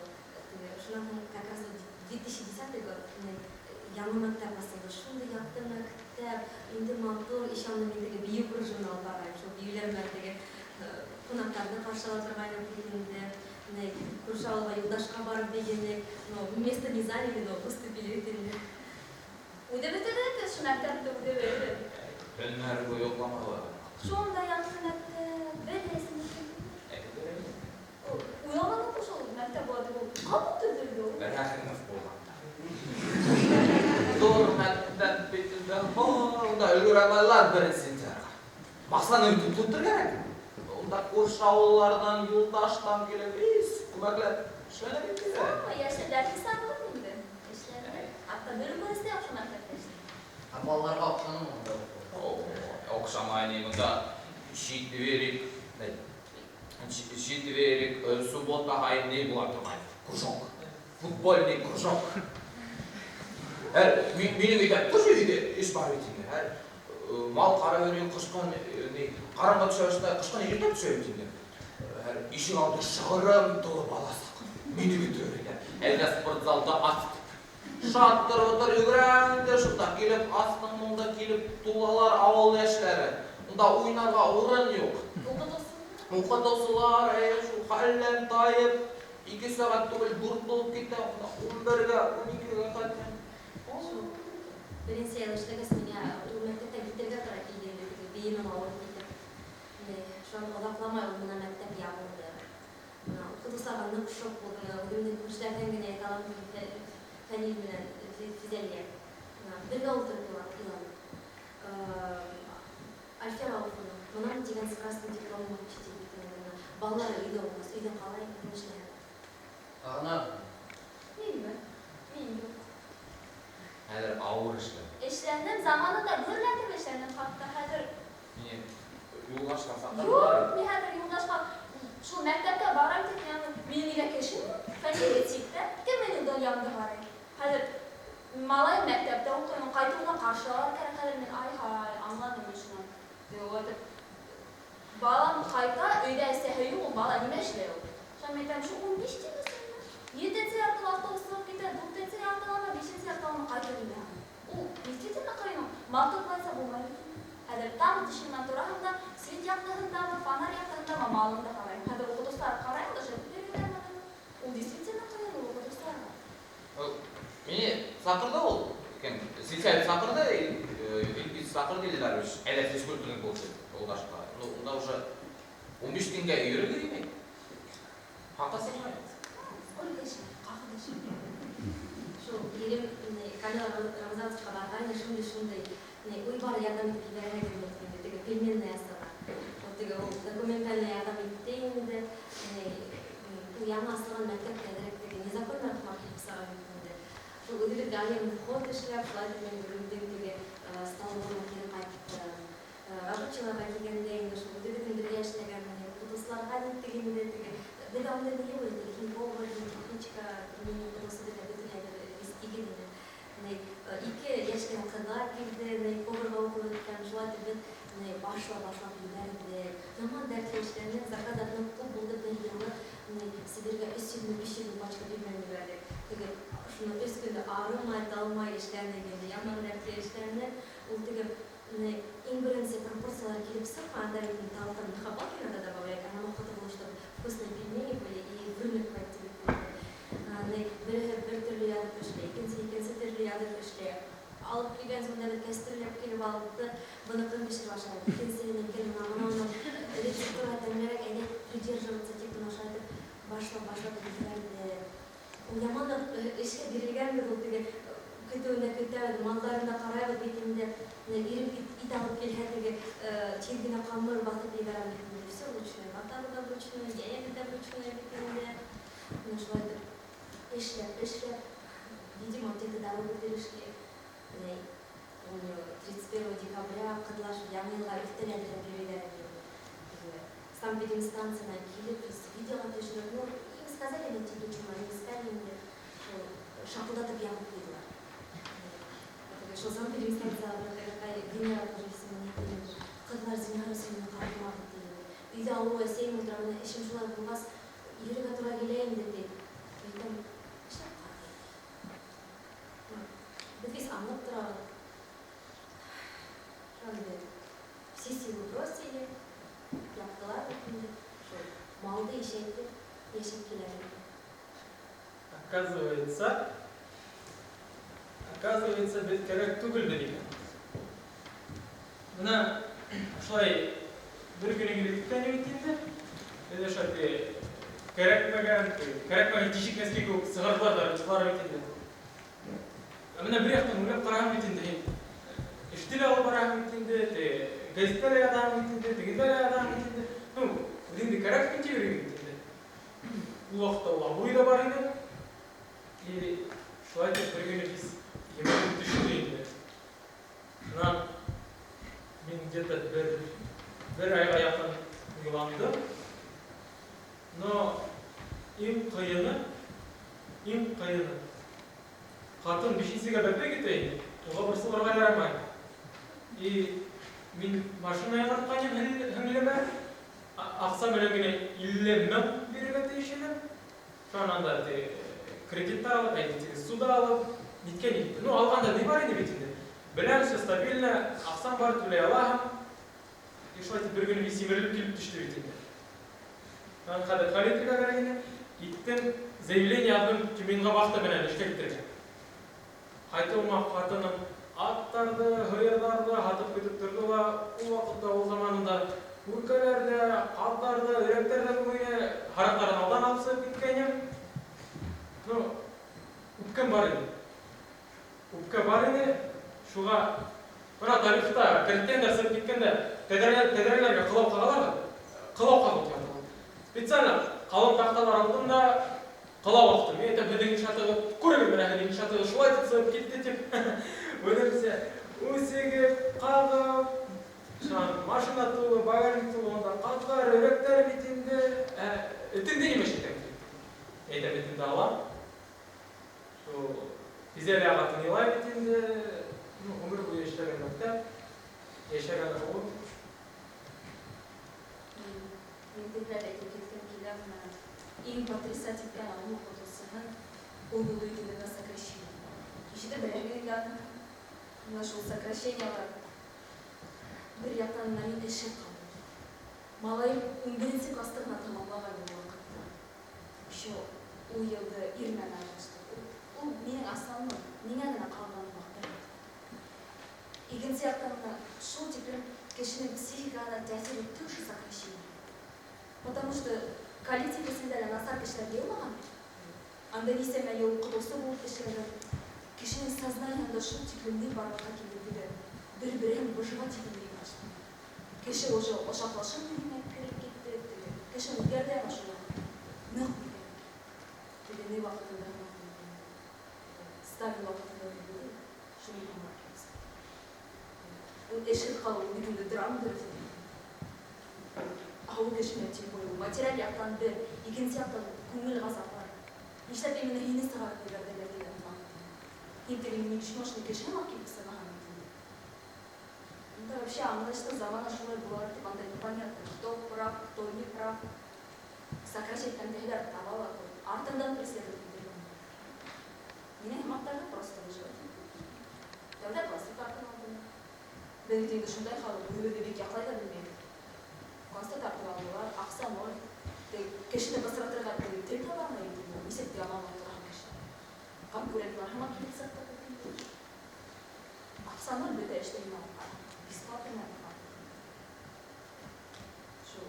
теге шунан һуң как раз вот 2010 год яңы мәктәп асылды. Шундай яҡты мәктәп, инде матур, ишанны мин теге бейеү кружогына алып барғайным. Шул бейеүләр менән теге Каршы ала торгайнык бит инде. Менә күрше авылга Юлдашка барып бейенек, но место не заняли, но выступили бит инде. Үҙе бөтөрҙө шул мәктәпте үҙе бөтөрҙө. Төннәр буйы йоҡламалар. Шунда яҡшы мәктәп, беләсең икән. Уйламаным шул мәктәп була дип, ул ҡапыл төҙөлдө ул. Рәхимов булғанда. Ҙур мәктәп бит инде. Унда өлгөрә беренсе сентябргә. Маҡсаны үтеп тотор кәрәк. Унда күрше ауылларҙан, Юлдаштан килеп, ис, күмәкләп эшләнә бит инде. Йәшләр хисабы инде. Эшләнде. Хатта бер күресе яҡшы мәктәптә эшләй. Ә балаларға оҡшанымы унда уҡыу? Оҡшамай ни, бында четверик, четверик, суббота һайын ни була торған? Кружок. Футбольный кружок. Һәр, минең өйҙә, тоже өйҙә эш бар бит инде. Һәр, мал ҡарап йөрөйөм, ҡышҡан, ни, ҡараңғы төшә башлай, ҡышҡан иртә төшә бит инде. Һәр, ишек алды шығырым тулы баласаҡ. Мине көтөп икән. Әллә спортзалда ас. Шаттыр отыр йүгерәм дә шунда килеп астың монда килеп тулалар авыл яшьләре. Унда уйнарға урын юҡ. Уҡытыусы. Уҡытыусылар, әй, шул хәлдән тайып, 2 сәғәт түгел, 4 булып китә, унда 11-гә, 12-гә хәтле. Шул беренсе йыл эшләгәс, миңә ул мәктәптән китергә тура килде инде, теге бейемем ауырып китеп. Менә шунан оҙаҡламай ул менә мәктәп ябылды. Менә уҡытыусыларға ныҡ шок булды. Менә үҙемдең күршеләрҙән генә әйтә алам, Фәнил менән Физәлиә. Менә бергә ултырып иланыҡ. Альфия Рауфовна, бынан тигән с красным дипломом учитель бит инде. Менә балалар өйҙә уҡымаҫ, өйҙә ҡалай эшләй. Ағына. Минме? Мин юҡ. Хәҙер ауыр эшләр. Эшләнем, заманында гөрләтеп эшләнем, хатта хәҙер. Мине юлға сыҡһаң Юҡ, мин хәҙер Юлдашҡа шул мәктәпкә барам тип, мин аны, мин нигә кеше Фәнил тип тә, кем минең донъямды ҡарай? Хәҙер малай мәктәптә уҡый, ҡайтыуына ҡаршы алар кәрәк, хәҙер мин ай-һай, аңланым мин шуны. Тип, балам ҡайта, өйҙә әсәһе юҡ, ул бала нимә эшләй ул? Шунан мин әйтәм, шул 15 тине етенсе яртыла автобус сығып китә, дүртенсе яртылама, бишенсе яртылама ҡайтып инә. Ул действительно ҡыйын. Матурланса булмай бит. Хәҙер таң тышынан тораһың да, свет яҡтыһындамы, фонарь яҡтыһындамы, малың да ҡарай. Хәҙер уҡытыусылар ҡарай, даже ул действительно ҡыйын ул уҡытыусыларға. Мине саҡырҙы ул. Кем? Сельсовет саҡырҙы, Илгиз саҡырҙы Илдарович. Әле физкультурник булды Юлдашҡа. Ну, унда уже 15 көнгә йөрөргә кирәк. Хаҡы сыҡмай. Сколько еще? Ҡағыҙ эше. Шул ирем Камила Рамазановичҡа барғайны, шундай-шундай уй бар, ярҙам итеп ебәрәһегеҙ инде, теге пельменный яһарға. Ул теге ул документальный ярҙам итте инде. Ул яңы асылған мәктәп әҙерәк теге незаконно һымаҡ килеп сыға бит инде. Шул үҙебеҙ даим вход эшләп, шулай итеп мин үҙемдең теге столовыйыма кире ҡайттым. Рабочийларға килгәндә инде шул үҙебеҙҙең бергә эшләгән уҡытыусыларға ниттек инде, теге беҙ унда ни юҡ инде, химповар, техничка, мин уҡытыусы бөтөнләй тигеҙ ине. Ике йәш кенә ҡыҙҙар килде, поварға уҡып бөткән, шулай итеп беҙ башлап ебәрҙек. Яман дәртле эшләнек, заказдар ныҡ күп булды бер йылы, Себергә өс йөҙ мең, биш йөҙ мең пачка пельмень ебәрҙек. Теге шуны өс көндә арымай, талмай эшләнек инде, яман дәртле эшләнек. Ул теге иң беренсе пропорциялар килеп сыҡмай, анда бит инде талаптар мехабалки надо добавлять, а нам охота было, чтобы вкусные пельмени были и вырнуть пойти. Береһе бер төрлө яҙып эшләй, икенсе икенсе төрлө яҙып эшләй. Алып килгән һуң бер кәстрүлләп килеп алды, быныҡын бешереп ашай. Икенсеһенекен мына рецептура тәмлерәк, әйҙә придерживаться тип бына шулай итеп башлап ебәрҙе. Ул яман эшкә бирелгәнбеҙ, ул теге көтөүен дә көтәбеҙ, малдарын да ҡарайбыҙ бит инде. Ирем ит алып килһә, теге тиҙ генә ҡамыр баҫып ебәрәм бит инде. Все вручную, ватаны да вручную, йәйәне дә вручную бит инде. Менә шулай итеп эшләп, эшләп, видимо, где-то дорогу перешли. Помню, 31 декабря ҡыҙлаш яңы йылға өҫтәл әҙерләп йөрөйҙәр ине. Санэпидемстанциянан килеп, видеоға төшөрөп, ну, им сказали, они типа, они искали инде, шапылдатып ябып ҡуйҙылар. Шул санэпидемстанцияға генерал тоже исемен әйтте. Ҡыҙҙар, зинһар өсөн мине ҡарамағыҙ, ти. Өйҙә ауырыу әсәйем ултыра, менә эшем шулай булғас, йөрөргә тура килә инде, ти. Әйтәм, эшләп ҡарай. Беҙ бит аңлап торабыҙ. Шундай. Все силы бросили, яптылар бит инде. Шул. Малды ишәйтеп, йәшәп килә инде. Оказывается, оказывается, беҙ кәрәк түгелбеҙ икән. Бына шулай бер көнө килеп киткән бит инде. Беҙ ошо теге кәрәкмәгән, кәрәкмәгән тишек нәски кеүек сығарҙылар ҙа юҡтылар бит инде. Ә менә бер яҡтан уйлап ҡараһаң бит инде, һин эште лә алып бараһың бит инде, теге гәзиттә лә яҙаһың бит инде, тегендә лә яҙаһың бит инде. Ну, үҙеңде кәрәкмен тип йөрөйһөң бит инде. Ул ваҡытта ул абруй ҙа бар ине. И шулай итеп бер көнө бис емерелеп төштө инде. Шунан мин где-то бер айға яҡын уйландым. Но иң ҡыйыны, иң ҡыйыны. Ҡатын бишенсегә бәпәй көтә инде. Уға борсолорға ярамай. И мин машина яңыртҡайным һеңлемә. Аҡса менән генә 50 мең бирергә тейеш инем. Шунан анда теге кредиттар алып, әй, теге ссуда алып, ниткән итте. Ну, алғанда ни бар инде бит инде. Беләм, все стабильно, аҡсам бар, түләй алаһың. И шулай итеп бер көнө мин симерелеп килеп төштө бит инде. Шунан хәҙер хәл итергә кәрәк ине. Киттем, заявление яҙҙым Тюменьға вахта менән эшкә китергә. Ҡайтыуыма ҡатыным аттарҙы, һыйырҙарҙы һатып көтөп торҙо ла, ул ваҡытта, ул заманында күркәләр ҙә, ҡаҙҙар ҙа, өйрәктәр ҙә күп ине, һарыҡтарын алдан алып сығып киткәйнем. Ну, үпкәм бар ине. Үпкә бар ине, шуға бына тарихта крәҫтиәндәр сығып киткәндә тәҙрәләргә ҡылау ҡағалар ҙа, ҡылау ҡағып яталар. Специально ҡалын таҡталар алдым да ҡылау аҡтым. Мин әйтәм, һеҙҙең иншаатығыҙ, күрегеҙ менә һеҙҙең иншаатығыҙ шулай итеп сығып китте тип. Үҙемсә үсегеп, ҡағып, шунан машина тулы, багажник тулы, унда ҡаҙҙар, өйрәктәр бит инде. Ә, этеңде нимә эшләтәң? Әйтәм, этемде алам. Шул Физәлә ҡатын илай бит инде. Ну, ғүмер буйы эшләгән мәктәп, йәшәгән ауыл. Мин текләп әйтеп киткем килә, менә иң потрясать иткән авыл укытучыһын ул булды бит инде на сокращение. Ишетеп беләһегеҙ инде аны. Менә шул сокращениелар бер яҡтан менә мин эшһеҙ ҡалдым. Малайым 11 класты ғына тамамлаған ул ваҡытта. Еще ул йылды ир менән айырылышты. Ул минең основной, миңә генә ҡалған ваҡыт. Икенсе яҡтан менә шул тиклем кешенең психикаһына тәьҫир итте ошо сокращение. Потому что коллектив эсендә лә насар кешеләр йыйылмаған бит. Анда нисәмә йыл уҡытыусы булып эшләгән. Кешенең сознаниеһында шул тиклем ни барлыҡҡа килде теге бер-береһен выживать итеүгә башланы. Кеше уже ошаҡлашыу дигәнгә кереп китте, теге кеше үҙгәрҙе ана шул ваҡытта. Ныҡ үҙгәрҙе. Теге ни ваҡытында ғына Сталин ваҡытында булды, шуны аңлап килеп сыҡты. Ул эшһеҙ ҡалыу бит инде драма дөрөҫ. Ауыл кешенә тем более материаль яҡтан бер, икенсе яҡтан күңел ғазаплары. Нишләп именно һине сығарып ебәрҙеләр тигән һымаҡ. Һин теге ничтожный кеше һымаҡ килеп сығаһың бит инде. Унда вообще аңлайышһыҙ замана шулай була тип анда непонятно, кто прав, кто не прав. Сокращать иткәндәгеләр таба ла, артыңдан преследовать итергә мөмкин. Минең һымаҡтарҙы просто выживать. Тәүҙә класты тартып алдылар. Беҙ бит инде шундай халыҡ, үҙебеҙҙе бик яҡлай ҙа белмәйбеҙ. Класты тартып алдылар, аҡса ноль. Кешене бысратырға теге тел таба алмай бит инде, нисек тә яманлап торған кеше. Конкурентлар һымаҡ килеп сыҡты бит инде. Аҡса ноль бөтә эштә һин алып ҡара. Бесплатно алып. Шул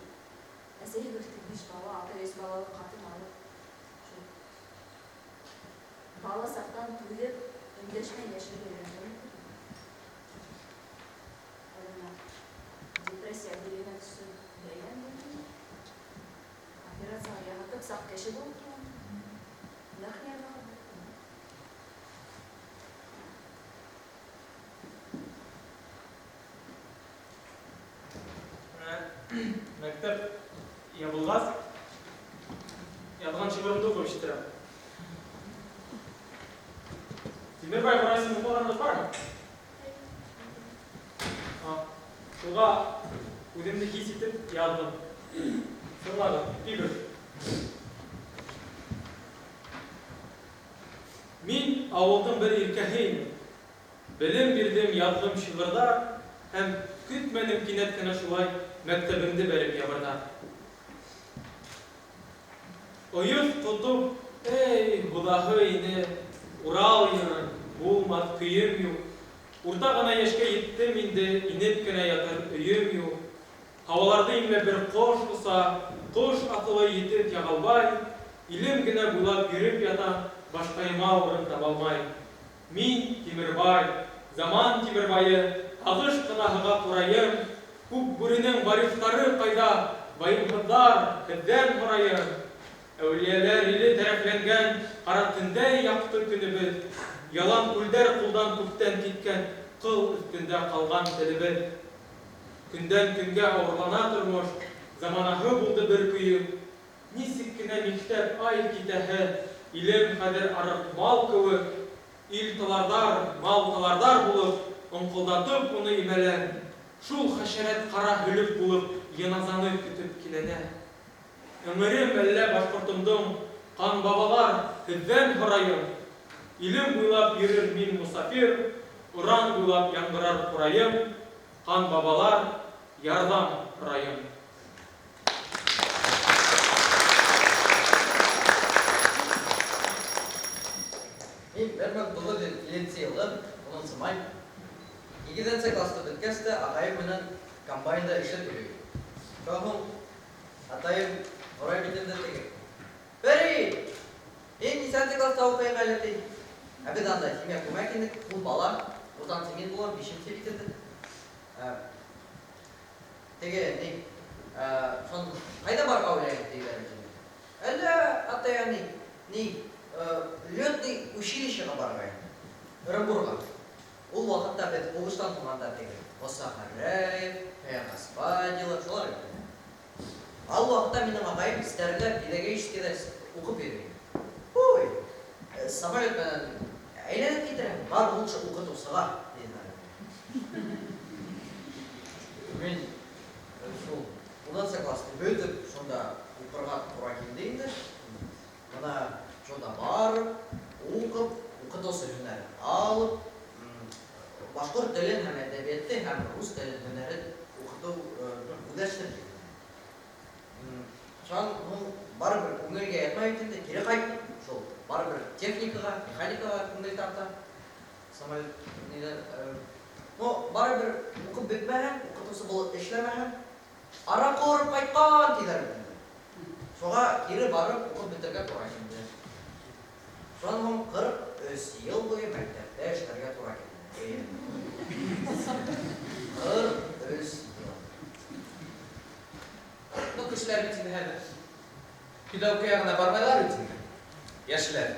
әсәйе бер биш бала, алты өс балалы ҡатын алып, шул бала саҡтан түҙеп, өндәшмәй йәшәргә өйрәнгән. Әле депрессия отделениенә төшөп бәйләндем. Операцияға яһатып, саҡ кеше булып киләм. Ныҡ нервыға беттем. Мәктәп ябылғас, яҙған шиғырымды уҡып ишеттерәм. Тимербай Ҡорайсын уҡығанығыҙ бармы? Шуға үҙемде хис итеп яҙҙым. Тыңлағыҙ, эпиграф. Мин ауылдың бер иркәһе инем. Белем бирҙем, яҙҙым шиғырҙар һәм көтмәнем кинәт кенә шулай мәктәбемде бәреп ябырҙар. Ойоҫ ҡотоп, эй, һуҙаһы ине Урал йырын, булмаҫ көйөм юҡ. Урта ғына йәшкә еттем инде, Инеп кенә ятыр өйөм юҡ. Һауаларҙы иңләп бер ҡош оса, Ҡош аҫылы етеҙ яғалбай, Илем генә буйлап йөрөп ята, Башҡайыма урын табалмай. Мин, Тимербай, заман Тимербайы, Һағыш ҡына һыға ҡурайым. Күкбүренең варифтары ҡайҙа, Вайымһыҙҙар, һеҙҙән һорайым. Әүлиәләр иле тәрәфләнгән Ҡара төндәй яҡты көнөбөҙ. Ялан күлдәр ҡулдан күптән киткән, Ҡыл өҫтөндә ҡалған телебеҙ. Көндән көнгә ауырлана тормош, Заманаһы булды бер көйөк. Нисек кенә миктәп, ай, китәһе, Илем хәҙер арыҡ мал кеүек. Ил таларҙар, мал таларҙар булып, Оңҡолдатып уны имәләр. Шул хәшәрәт ҡара һөлөк булып Йыназаны көтөп кинәнә. Эңерем әллә башҡортомдоң, Ҡан бабалар, һеҙҙән һорайым. Илем буйлап йөрөр мин мосафир, Оран буйлап яңғырар ҡурайым, Ҡан бабалар, ярҙам һорайым. Мин 1950 йылғы 10 май. Һигеҙенсе класты бөткәс тә ағайым менән комбайнда эшләп йөрөй. Шунан һуң атайым һорай бит инде теге. Бәри, һин нисәнсе класста уҡыйһың әле, ти. Ә беҙ анда семья күмәк инек, ун бала, уртансы мин булам, бишенсе бит инде. Теге, ни, шун ҡайҙа барырға уйлайһың, тиҙәр бит инде. Әллә, атай, әни, ни, летный училищеға барырға инде. Ырымбурға. Ул ваҡытта беҙ һуғыштан һуң анда теге Муса Гәрәев, Хәйәр Гаспадилар, шулар бит инде. Ә ул ваҡытта минең ағайым Стәрле педагогическийҙа уҡып йөрөй. Ой, самолет менән әйләнеп китерәм, бар лучше уҡытыусыға, тиҙәр. Мин шул унынсы классты бөтөп, шунда уҡырға тура килде инде. Бына шунда барып, уҡып, уҡытыусы һөнәрен алып, башҡорт телен һәм әҙәбиәтте һәм рус телен һөнәрен уҡытыу үҙләштерҙек. Шунан һуң барыбер күңелгә ятмай бит инде, кире ҡайттым. Шул барыбер техникаға, механикаға күңел тарта. Самолет ниләр, ну, барыбер уҡып бөтмәһәң, уҡытыусы булып эшләмәһәң, аракы урып ҡайтҡан тиҙәр бит инде. Шуға кире барып уҡып бөтөргә тура килде. Шунан һуң 43 йыл буйы мәктәптә эшләргә тура килде. 43 йыл. Ну, кешеләр бит инде хәзер педагогика ягына бармайлар бит инде. Яшьләр.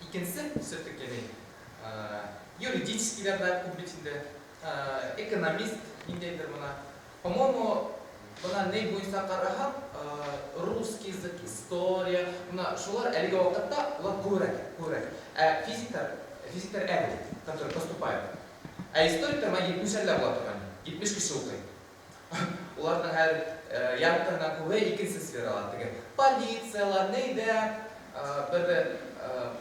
Икенче все-таки ни, юридическийлар да күп бит инде. Экономист ниндәйдер мына. По-моему, бына ни буенча караһаң, русский язык, история, мына шулар әлеге вакытта улар күбрәк, күбрәк. Ә физиктар, физиктар әҙ, которые поступают. Ә историктар менә 70 була торган. 70 кеше укый. Уларның һәр яртыһынан күбе икенче сфералар, теге полициялар, нейдә, бер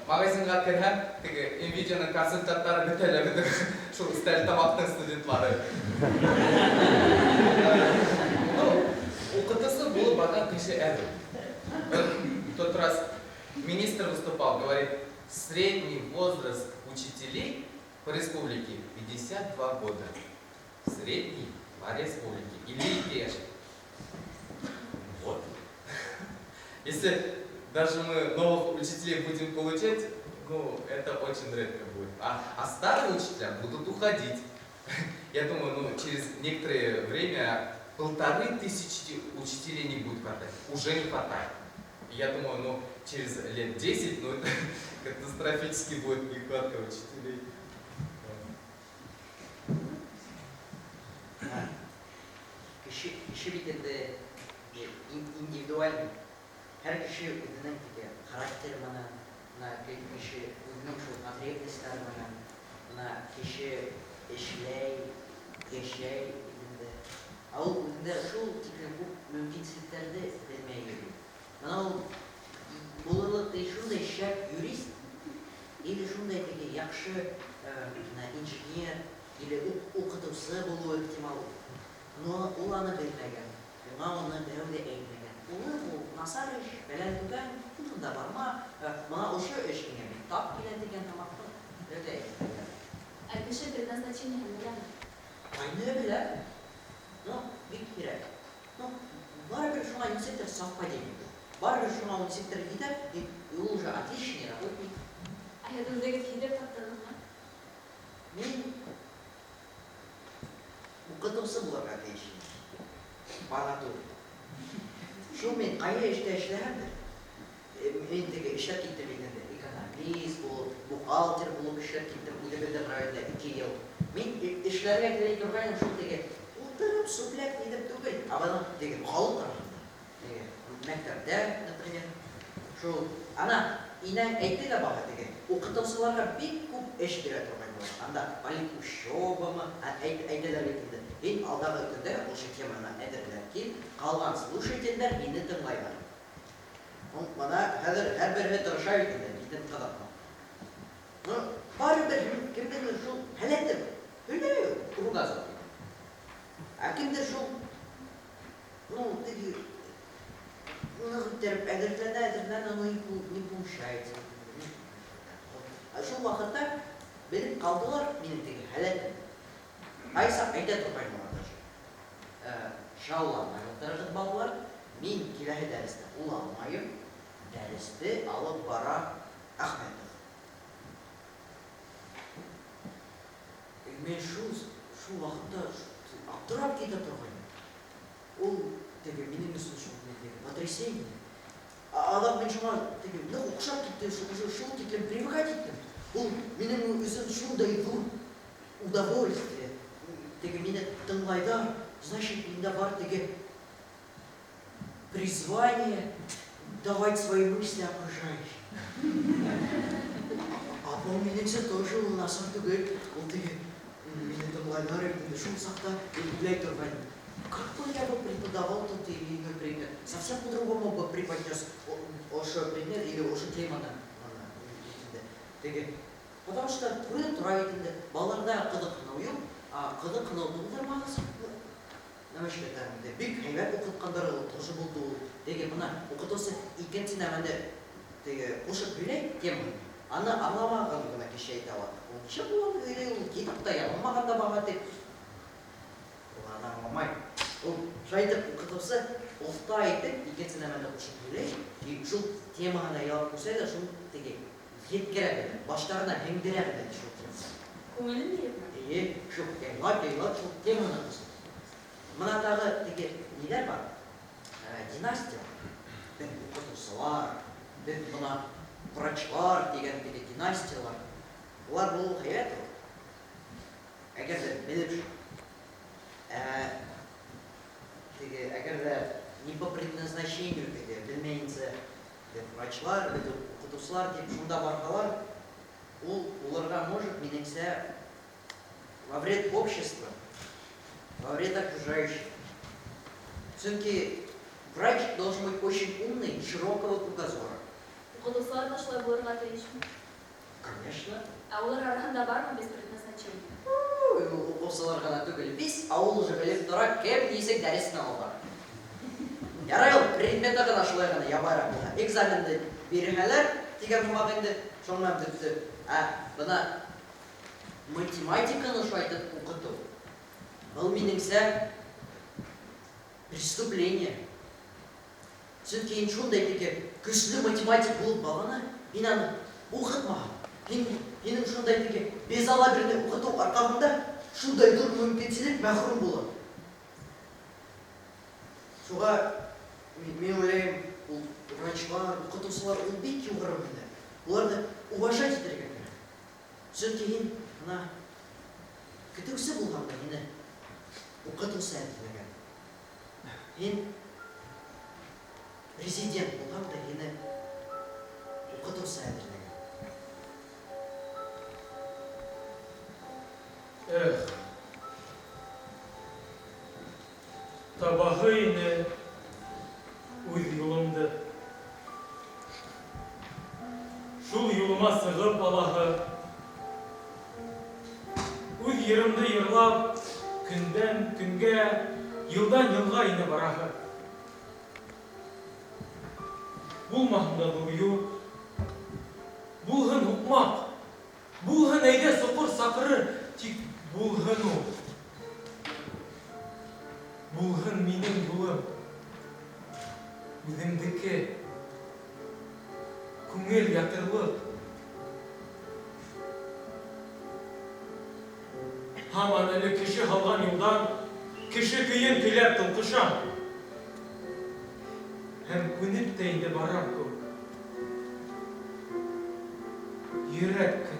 магазинга керһәм, теге Nvidia'ның консультантлары бөтәләр бөтен шул Стәрлетамаҡтың студентлары. Ну, укытыусы булып барган кеше әҙ. Тот раз министр выступал, говорит, средний возраст учителей по республике 52 года. Средний по республике. 52 йәш. Вот. Если даже мы новых учителей будем получать, ну, это очень редко будет. А старые учителя будут уходить. Я думаю, ну, через некоторое время 1500 учителей не будет хватать. Уже не хватает. Я думаю, ну, через лет 10, ну, это катастрофически будет нехватка учителей. Кеше, кеше бит инде индивидуальный. Һәр кеше үзенең теге характеры менән, менә кеше үзенең шул потребностьлары менән, менә кеше эшләй, яшәй инде. Ә ул үзендә шул тиклем күп мөмкинселектәрҙе белмәй йөрөй. Менә ул булырлыҡ ти шундай шәп юрист или шундай теге яҡшы менә инженер или уҡытыусы булыуы ихтимал. Но ул аны белмәгән. Уңа уны берәү ҙә әйтмәгән. Улы ул насар эш, фәлән төгән, унда барма, бына ошо эш һиңә бик тап килә тигән һымаҡ өтә әйтәләр. Ә кеше предназначениеһын беләме? Ҡайны белә. Ну, бик һирәк. Ну, барыбер шуңа нисектер совпадение. Барыбер шуңа ул нисектер китә, и ул уже отличный работник. Ә һеҙ үҙегеҙ һиҙеп таптығыҙмы? Мин уҡытыусы булырға тейеш По натуре. Шул мин ҡайһы эштә эшләһәм дә, мин теге эшләп киттем бит инде, экономист булып, бухгалтер булып эшләп киттем үҙебеҙҙең районда 2 йыл. Мин эшләргә теләй торғайным шул теге ултырып, сүпләп нитеп түгел, ә бына теге халыҡ араһында. Теге мәктәптә, например, шул ана инәң әйтте лә баға теге уҡытыусыларға бик күп эш бирә торғайны улар. Анда политучебамы, әйтәләр бит инде. Һин алдағы көндә ошо теманы әҙерләп кил, ҡалған слушательдәр һине тыңлайҙар. Бына хәҙер һәр береһе тырыша бит инде, битен ҡыҙартма. Ну, барыбер кемдеңдер шул һәләте һөйләй кругозор. Ә кемдер шул, ну, теге ныҡ иттереп әҙерләнә, әҙерләнә, но не получается. Ә шул ваҡытта белеп ҡалдылар минең теге һәләтем. Ҡайсаҡ әйтә торғайнылар даже. Шауламай ултырығыҙ, балалар, мин киләһе дәрестә була алмайым, дәресте алып бара Әхмәтов. Мин шул ваҡытта аптырап китә торғайным. Ул теге минең өсөн шул теге потрясение. Аҙаҡ мин шуңа теге ныҡ оҡшап китте, шул тиклем привыкать иттем. Ул минең өсөн шундай ҙур удовольствие. Теге мине тыңлайҙар, значит, миндә бар теге призвание давать свои мысли окружающим. Апам минеңсә тоже ул насар түгел. Ул теге мине тыңлайҙар инде, шул саҡта уйлай торғайным. Как бы я бы преподавал тот или иной предмет? Совсем по-другому бы преподнес ошо предмет или ошо теманы. Теге, потому что күренеп тора бит инде, балаларҙа ҡыҙыҡһыныу юҡ, а ҡыҙыҡһыныу тыуҙырмағыҙ. Нәмә эшләтәм инде? Бик һәйбәт уҡытҡандар ул, тоже булды ул. Теге, бына уҡытыусы икенсе нәмәне теге ҡушып һөйләй теманы. Аны аңламаған ғына кеше әйтә ала. Ул нисә була һөйләй, ул китапта яҙылмаған да баға тип. Ул аны аңламай. Ул шулай итеп уҡытыусы оҫта итеп икенсе нәмәне ҡушып һөйләй, и шул темаһына яуап бирсә лә, шул теге еткерә белә, баштарына һеңдерә белә шул теманы. Күңелен бирепме? Эйе, шул яйлап-яйлап шул теманы ҡушып. Бына тағы теге ниҙәр бар? Династия. Беҙ уҡытыусылар, беҙ бына врачлар тигән теге династиялар. Улар булыу һәйбәт ул. Әгәр ҙә белеп шул. Теге, әгәр ҙә не по предназначению теге белмәйенсә беҙ врачлар, беҙ уҡытыусылар тип шунда барһалар, ул уларға может минеңсә во вред общества, во вред окружающих. Сөнки врач должен быть очень умный, широкого кругозора. Уҡытыусылар ҙа шулай булырға тейешме? Конечно. Ә улар араһында бармы без предназначения? Ой, уҡыусылар ғына түгел, весь ауыл уже белеп тора, кем нисек дәресен алып бара. Ярай ул предметы ғына шулай ғына ябайыраҡ булһа. Экзаменды бирһәләр, тигән һымаҡ инде, шунан бөттө. Ә бына математиканы шулай итеп уҡытыу, был минеңсә преступление. Сөнки һин шундай теге көслө математик булып баланы, һин аны уҡытмаһаң, һинең шундай теге безалаберный уҡытыу арҡаһында шундай ҙур мөмкинселек мәхрүм була. Шуға мин уйлайым, ул врачлар, уҡытыусылар ул бик юғары һөнәр. Уларҙы уважать итергә кәрәк. Сөнки һин бына көтөүсе булғанда һине уҡытыусы әҙерләгән. Һин президент булғанда һине уҡытыусы әҙерләгән. Эх, табаһы ине үҙ юлымды. Шул юлыма сығып алаһы. Үҙ йырымды йырлап, көндән көнгә, йылдан йылға ине бараһы. Булмаһын да ҙур юл. Булһын һуҡмаҡ, булһын әйҙә соҡор-саҡыры, тик булһын ул. Булһын минең юлым. Үҙемдеке. Күңел ятырлыҡ. Һаман әле кеше һалған юлдан кеше көйөн көйләп тылҡышам. Һәм күнеп тә инде барам кеүек. Йөрәк кенә.